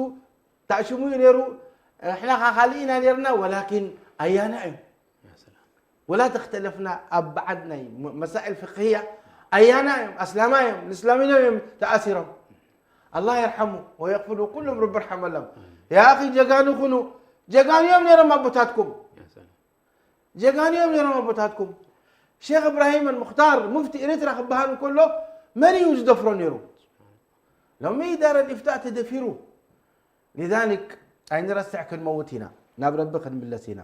ታእሽሙ እዩ ነሩ ንሕና ኻኻልእ ኢና ነርና ወላኪን ኣያና እዩ ወላ ተኽተለፍና ኣብ በዓድ ናይ መሳኢል ፍቅህያ ኣያና እዮም ኣስላማ እዮም ንእስላሚኖም እዮም ተኣሲሮም ኣላህ የርሐሙ ወየቕፍሉ ኩሎም ረቢ ርሐመሎም ያኺ ጀጋኑ ኩኑ ጀጋኑ እዮም ነይሮም ኣቦታትኩም ጀጋኑ እዮም ነይሮም ኣቦታትኩም ሼክ እብራሂም ኣልሙክታር ሙፍቲ ኤርትራ ክበሃል እንከሎ መን እዩ ዝደፍሮ ነይሩ ሎሚ ዳር ልኢፍታእ ተደፊሩ لذلك ኣይንረስዕ ክንመውት ኢና ናብ ረቢ ክንምለስ ኢና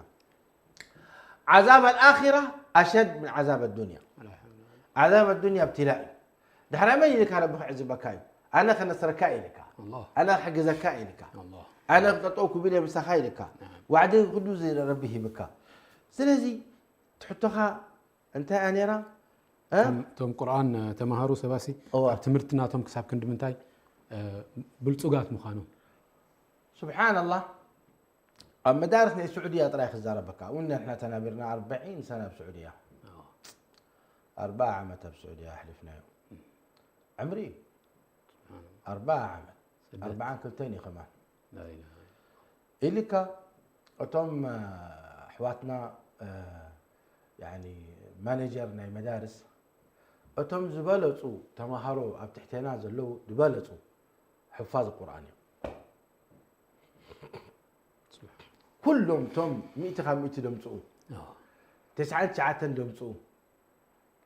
عذاب الآخرة أشد من عذاب الدنيا عذاب الدنيا ابتلاء እዩ ድሕራይ መን ኢልካ ረቢ ክዕዝበካ እዩ ኣነ ከነስረካ ኢልካ ኣነ ክሕግዘካ ኢልካ ኣነ ክጠጠው ክብል እየ ምሳኻ ኢልካ ዋዕዲ ኩሉ ረቢ ሂብካ ስለዚ ትሕቶኻ እንታይ እያ ነይራ እቶም ቁርኣን ተማሃሩ ሰባሲ ኣብ ትምህርቲ ናቶም ክሳብ ክንዲ ምንታይ ብልጹጋት ምዃኖም ስብሓንላህ ኣብ መዳርስ ናይ ስዑድያ ጥራይ ክዛረበካ እውን ንሕና ተናቢርና ኣርባዒን ሰነ ኣብ ስዑድያ ኣርባዓ ዓመት ኣብ ስዑድያ ኣሕሊፍናዮ ዕምሪ ኣርባዓ ዓመት ኣርባዓን ክልተን እዩ ከማን ኢልካ እቶም ኣሕዋትና ማኔጀር ናይ መዳርስ እቶም ዝበለፁ ተምሃሮ ኣብ ትሕቴና ዘለዉ ዝበለፁ ሕፋዝ ቁርኣን እዮም ኩሎም እቶም ሚእቲ ካብ ሚእቲ ደምፅኡ ተስዓን ትሽዓተን ደምፅኡ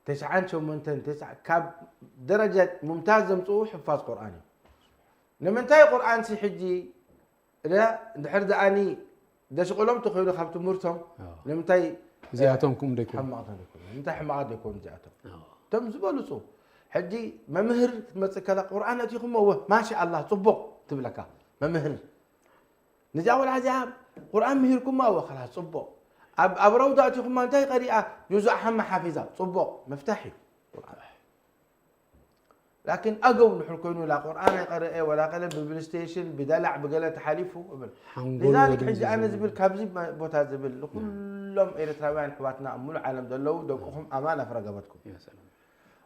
ተስዓን ሸሞንተን ካብ ደረጃ ሙምታዝ ዘምፅኡ ሕፋዝ ቁርኣን እዩ ንምንታይ ቁርኣን ሲ ሕጂ እንድሕር ደኣኒ ደሽቕሎም ተኮይኑ ካብ ትምህርቶም ንምንታይ እዚኣቶም ክም ደይኮኑ ሕማቕ ተኮይኑ እንታይ ሕማቓት ደይኮኑ እዚኣቶም እቶም ዝበልፁ ሕጂ መምህር ክትመፅእ ከላ ቁርኣን ኣቲኹሞ ወ ማሻ ኣላ ፅቡቕ ትብለካ መምህር ነዚኣ ቆልዓ እዚኣ ቁርኣን ምሂርኩማ ወ ከላ ፅቡቕ ኣብ ኣብ ረውዳ ኣቲኹማ እንታይ ቀሪኣ? ጁዙእ ሓማ ሓፊዛ። ጽቡቕ፣ መፍታሕ እዩ ቁርኣን። ላኪን ኣገው ድሕር ኮይኑ ላ ቁርኣን ኣይቀረኤ ወላ ቀለ ብብልስቴሽን ብደላዕ ብገለ ተሓሊፉ እብል። ሓንጎል ሊዛሊክ ወዲኡ ሕጂ ኣነ ዝዘምር። ዝብል ካብዚ ቦታ ዝብል ንኩሎም ኤርትራውያን ኣሕዋትና ኣብ ሙሉእ ዓለም ዘለዉ ደቅኹም ኣማን ኣፍረገበትኩም። ያ ሰላም።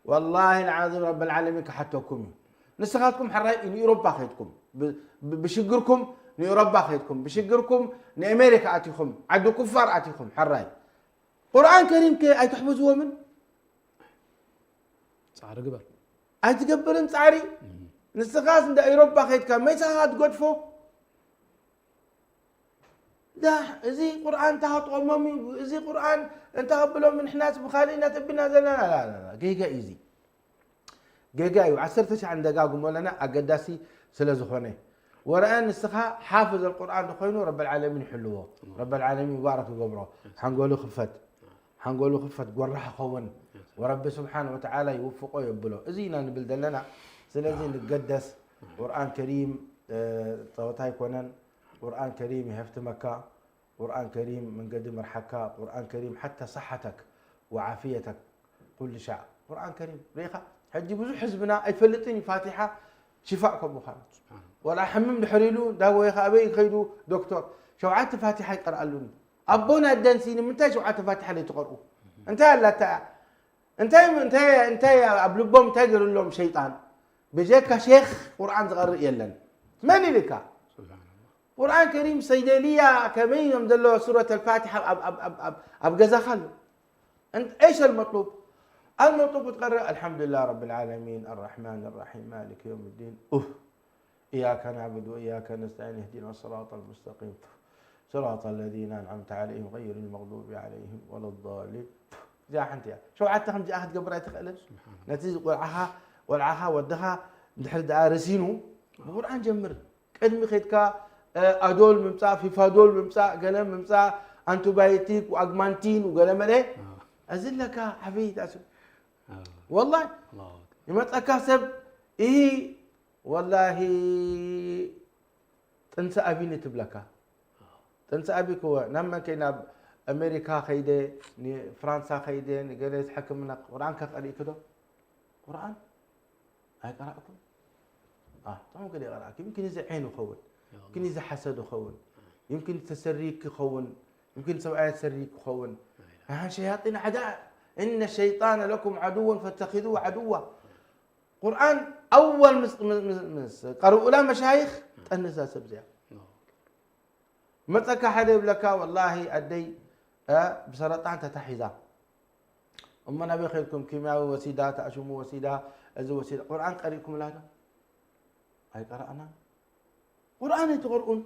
ወላሂ ልዓዚም ረብል ዓለሚን ክሓተኩም እዩ። ንስኻትኩም ሕራይ ንኤውሮፓ ከይድኩም ብ- ብ- ብሽግርኩም ንኤውሮፓ ከይድኩም ብሽግርኩም ንኣሜሪካ ኣቲኹም ዓዲ ኩፋር ኣቲኹም ሕራይ ቁርኣን ከሪም ከ ኣይትሕፍዝዎምን? ጻዕሪ ግበር። ኣይትገብርን ጻዕሪ? ንስኻስ እንደ ኤውሮፓ ከይድካ መይሳኻ ትገድፎ? ዳ እዚ ቁርኣን እንታይ ከጥቐሞም እዩ? እዚ ቁርኣን እንታይ ከብሎም ንሕናስ ብኻሊእ ኢና ተቢልና ዘለና? ላ፣ ላ፣ ላ፣ ጌጋ እዩ እዚ። ጌጋ እዩ። ዓሰርተ ሻዕ ንደጋግሞ ኣለና ኣገዳሲ ስለ ዝኾነ። ወረአ ንስኻ ሓፍዝ ኣልቁርኣን ተኾይኑ ረበል ዓለሚን ይሕልዎ። ረበል ዓለሚን ይባረክ ይገብሮ። ሓንጎሉ ክፈት። ሓንጎሉ ክፈት ጎራሕ ኸውን። ወረቢ ስብሓን ወተዓላ ይውፍቆ የብሎ። እዚ ኢና ንብል ዘለና። ስለዚ ንገደስ ቁርኣን ከሪም እ፣ ጸወታ ኣይኮነን። ቁርኣን ከሪም ይሀፍትመካ። ቁርኣን ከሪም መንገዲ መርሓካ። ቁርኣን ከሪም ሓታ ሰሓተክ ወዓፍየተክ ኩሉ ሻዕ ቁርኣን ከሪም ርኢኻ። ሕጂ ብዙሕ ህዝብና ኣይፈልጥን እዩ ፋቲሓ ሽፋእ ከም ምዃኑ። ወላ ሕምም ድሕር ኢሉ እንዳ ጎየኻ ኣበይ ከይዱ ዶክተር ሸውዓተ ፋቲሓ ይቀርኣሉኒ። ኣቦን ኣደንሲ ንምንታይ ሸውዓተ ፋቲሓ ለይትቐርኡ? እንታይ ኣላታ እያ? እንታይ እንታይ እንታይ ኣብ ልቦም እንታይ ገይሩሎም ሸይጣን? ብጀካ ሼኽ ቁርኣን ዝቐርእ የለን። መን ኢልካ? ስብሓንላህ። ቁርኣን ከሪም ሰይደልያ ከመይ እዮም ዘሎ ሱረት ኣልፋቲሓ ኣብ- ኣብ- ኣብ- ኣብ- ኣብ ገዛኻ ኣሎ። እንት- ايش المطلوب؟ المطلوب تقرأ الحمد لله رب العالمين الرحمن الرحيم مالك يوم الدين. ኡፍ. إياك نعبد وإياك نستعين اهدنا الصراط المستقيم صراط الذين أنعمت عليهم غير المغضوب عليهم ولا الضالين. እዚኣ ሓንቲ እያ። ሸውዓተ ከምዚኣ ክትገብር ኣይትኽእልን። ነቲ ቆልዓኻ ቆልዓኻ ወድኻ እንድሕር ደኣ ርሲኑ ብቁርኣን ጀምር። ቅድሚ ከድካ ኣዶል ምምፃእ ፊፋዶል ምምፃእ ገለ ምምፃእ ኣንቲባዮቲክ ኣግማንቲን ገለ መለ እዚ ኣለካ ዓበይቲ ኣስብ ወላሂ ይመፀካ ሰብ ይሂ ወላሂ ጥንሲ ኣቢኒ ትብለካ። ጥንሲ ኣቢ ክወ ናብ መን ከይ ናብ ኣሜሪካ ከይደ ንፍራንሳ ከይደ ንገለ ሕክምና ቁርኣን ከቀሪእክ ዶ? ቁርኣን ኣይቀራእኩን። ጥዑም ገለ ይቀራእክ። يمكن እዚ ዓይኑ ይኸውን። يمكن እዚ ሓሰድ ይኸውን። يمكن ተሰሪክ ይኸውን። يمكن ሰብኣያ ተሰሪክ ይኸውን። نحن شياطين أعداء إن الشيطان لكم عدو فاتخذوه عدوا ቁርኣን ኣወል ምስ ምስ- ምስ- ምስ ቀርኡላ መሻይኽ ጠንሳ ሰብ እዚኣ መፀካ ሓደ ይብለካ ወላሂ ኣደይ እ፣ ብሰረጣን ተታሒዛ እሞ ናበይ ከይድኩም ኪምያዊ ወሲዳ ተኣሽሙ ወሲዳ እዚ ወሲዳ ቁርኣን ቀሪእኩምላ ዶ ኣይቀረእናን ቁርኣን ኣይትቐርኡን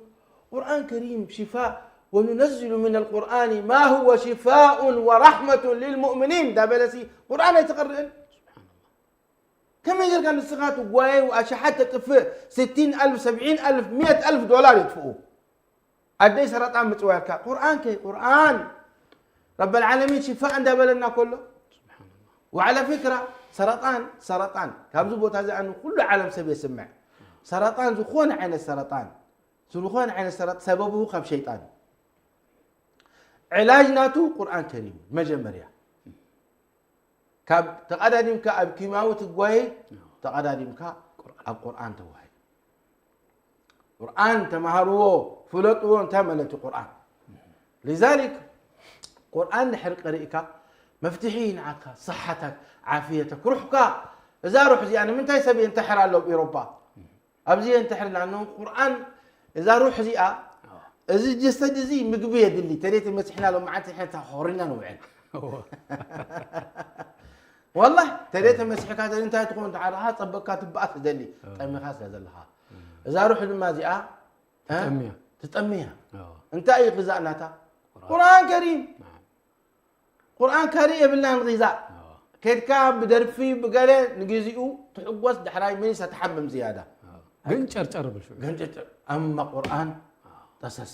ቁርኣን ከሪም ሽፋእ وننزل من القرآن ما هو شفاء ورحمة للمؤمنين ዳበለሲ ቁርኣን ኣይትቐርእን ከመይ ጌርካ ንስኻ ትጓየይ ኣሽሓት ተጥፍእ ስቲን ኣልፍ ሰብዒን ኣልፍ ሚእት ኣልፍ ዶላር የጥፍኡ ኣደይ ሰረጣን ምፅዋርካ ቁርኣን ከይ ቁርኣን ረበል ዓለሚን ሽፋእ እንዳበለና ከሎ وعلى فكرة ሰረጣን ሰረጣን ካብዚ ቦታ እዚ ኣነ ኩሉ ዓለም ሰብ የስምዕ ሰረጣን ዝኾነ ዓይነት ሰረጣን ዝኾነ ዓይነት ሰረጥ ሰበቡ ካብ ሸይጣን እዩ ዕላጅ ናቱ ቁርኣን ከሪም መጀመርያ ካብ ተቐዳዲምካ ኣብ ኪማዊ ትጓየ ተቐዳዲምካ ኣብ ቁርኣን ተዋሃይ ቁርኣን ተማሃርዎ ፍለጥዎ እንታይ ማለት እዩ ቁርኣን لذلك ቁርኣን ድሕር ቀሪእካ መፍትሒ ንዓካ ሰሓታክ ዓፍየተክ ሩሕካ እዛ ሩሕ እዚኣ ንምንታይ ሰብ የንተሕር ኣሎ ኣብ ኤሮፓ ኣብዚ የንተሕር ላኖ ቁርኣን እዛ ሩሕ እዚኣ እዚ ጀሰድ እዚ ምግቢ የድሊ ተደይ ተመሲሕና ሎም መዓልቲ ሕንታ ክኾሪና ንውዕል ወላሂ ተደይ ተመሲሕካ ተደይ እንታይ ትኾን ተዓርኻ ፀበቅካ ትበኣስ ትደሊ ጠሚኻ ስለ ዘለኻ እዛ ሩሕ ድማ እዚኣ እ? ትጠምያ። ትጠምያ ኣዎ። እንታይ እዩ ግዛእ ናታ ቁርኣን ከሪም ቁርኣን ከሪእ የብልናን ግዛእ ከድካ ብደርፊ ብገለ ንግዚኡ ትሕጎስ ዳሕራይ መሊሳ ትሓምም ዝያዳ ግን ጨርጨር ብል ሽዑ ገንጨጨ ኣማ ቁርኣን ጠሰስ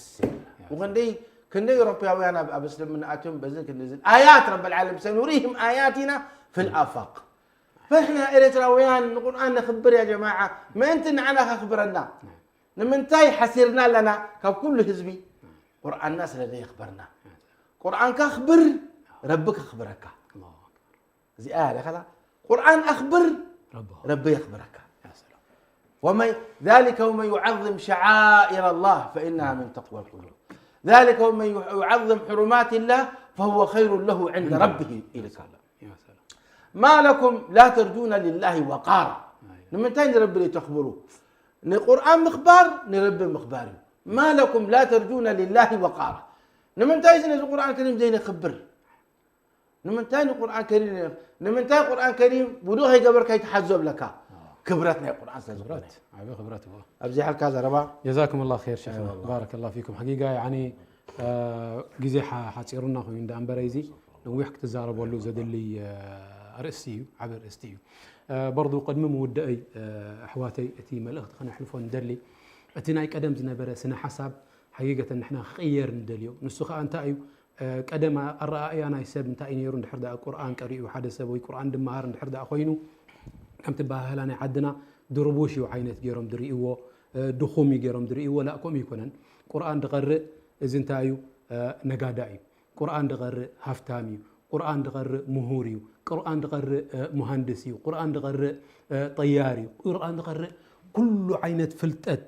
ክንደይ ክንደይ ኤውሮፓውያን ኣብ ኣብ እስልምና ኣትዮም በዝን ክንዝን ኣያት ረብ ልዓለም ሰኑሪህም ኣያቲና ፊ ልኣፋቅ ፈሕና ኤርትራውያን ንቁርኣን ነኽብር ያ ጀማዓ ምእንቲ ንዓና ከኽብረና ንምንታይ ሓሲርና ኣለና ካብ ኩሉ ህዝቢ ቁርኣንና ስለ ዘየኽበርና ቁርኣንካ ኣኽብር፣ ረቢ ከኽብረካ። እዚኣ እያ ለኸላ፣ ቁርኣን ኣኽብር፣ ረቢ። ረቢ የኽብረካ። ያ ሰላም። ومن ذلك ومن يعظم شعائر الله فإنها من تقوى القلوب. ذلك ومن يعظم حرمات الله فهو خير له عند ربه ኢልካ ኣሎ። ያ ሰላም። ما لكم لا ترجون لله وقارا. ንምንታይ ንረቢ ዘይተኽብሩ? ንቁርኣን ምኽባር ንረቢ ምኽባር እዩ። ما لكم لا ترجون لله وقارا. ንምንታይ እዚ ነዚ ቁርኣን ከሪም ዘይነኽብር? ንምንታይ ንቁርኣን ከሪም፣ ንምንታይ ቁርኣን ከሪም ውዱእ ከይገበርካ ይትሓዞ ብለካ? ክብረት ናይ ቁርኣን ስለ ዝኾነ። ክብረት፣ ዓቢ ክብረት እዎ። ኣብዚ ሓልካ ዘረባ። ጀዛኩም ላሁ ኸይር ሸይኽና። ኣይዋ። ባረከላሁ ፊኩም። ሓቂቃ ያኒ፣ እ፣ ግዜ ሓ-፣ ሓጺሩና ኮይኑ እንዳ እምበረ እዚ ነዊሕ ክትዛረበሉ ዘድሊ፣ እ፣ ኣርእስቲ እዩ፣ ዓቢ ኣርእስቲ እዩ። እ፣ በርዱ ቅድሚ ምውደአይ፣ እ፣ ኣሕዋተይ እቲ መልእኽቲ ከነሕልፎ ንደሊ፣ እቲ ናይ ቀደም ዝነበረ ስነ ሓሳብ ሓቂቀተን ንሕና ክቕየር ንደልዮ። ንሱ ኸኣ እንታይ እዩ? እ፣ ቀደም ኣረኣእያ ናይ ሰብ እንታይ እዩ ነይሩ? እንድሕር ደኣ ቁርኣን ቀሪኡ ሓደ ሰብ ወይ ቁርኣን ድመሃር እንድሕር ደኣ ኮይኑ፣ ከምቲ ኣበሃህላ ናይ ዓድና ድርቡሽ እዩ ዓይነት ገይሮም ድርእይዎ፣ እ፣ ድኹም እዩ ገይሮም ድርእይዎ። ላእ ከምኡ ኣይኮነን። ቁርኣን ድቐርእ እዚ እንታይ እዩ? እ፣ ነጋዳ እዩ። ቁርኣን ድቐርእ ሃፍታም እዩ። ቁርኣን ድቐርእ ምሁር እዩ። ቁርኣን ድቐርእ፣ እ፣ ሙሃንድስ እዩ። ቁርኣን ድቐርእ፣ እ፣ ጠያር እዩ። ቁርኣን ድቐርእ ኩሉ ዓይነት ፍልጠት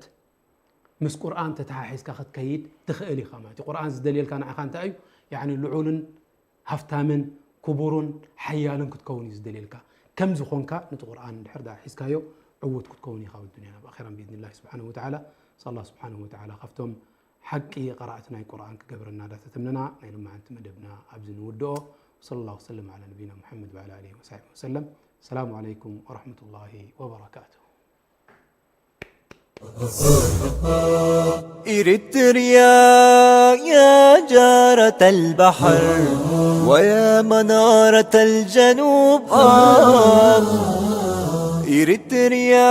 ምስ ቁርኣን ተተሓሒዝካ ክትከይድ ትኽእል ኢኻ ማለት እዩ። ቁርኣን ዝደልየልካ ንዓኻ እንታይ እዩ? ያዕኒ ልዑልን ሃፍታምን ክቡርን ሓያልን ክትከውን እዩ ዝደልየልካ። ከም ዝኾንካ ነቲ ቁርኣን እንድሕር ደኣ ሒዝካዮ ዕዉት ክትከውን ኢኻ ኣብ ዱንያን ኣብ ኣኼራን ብኢዝኒላሂ ስብሓነሁ ወተዓላ። ነስኣል ኣላህ ስብሓነሁ ወተዓላ ካብቶም ሓቂ ቀራእቲ ናይ ቁርኣን ክገብረና ዳተተምነና ናይ ሎማዓንቲ መደብና ኣብዚ ንውድኦ። ወሰለላሁ ወሰለም ዓላ ነቢይና ሙሐመድ ወዓላ ኣሊሂ ወሰሕቢሂ ወሰለም። ሰላሙ ዓለይኩም ወረሕመቱላሂ ወበረካቱሁ። إريتريا يا جارة البحر ويا منارة الجنوب. آه. إريتريا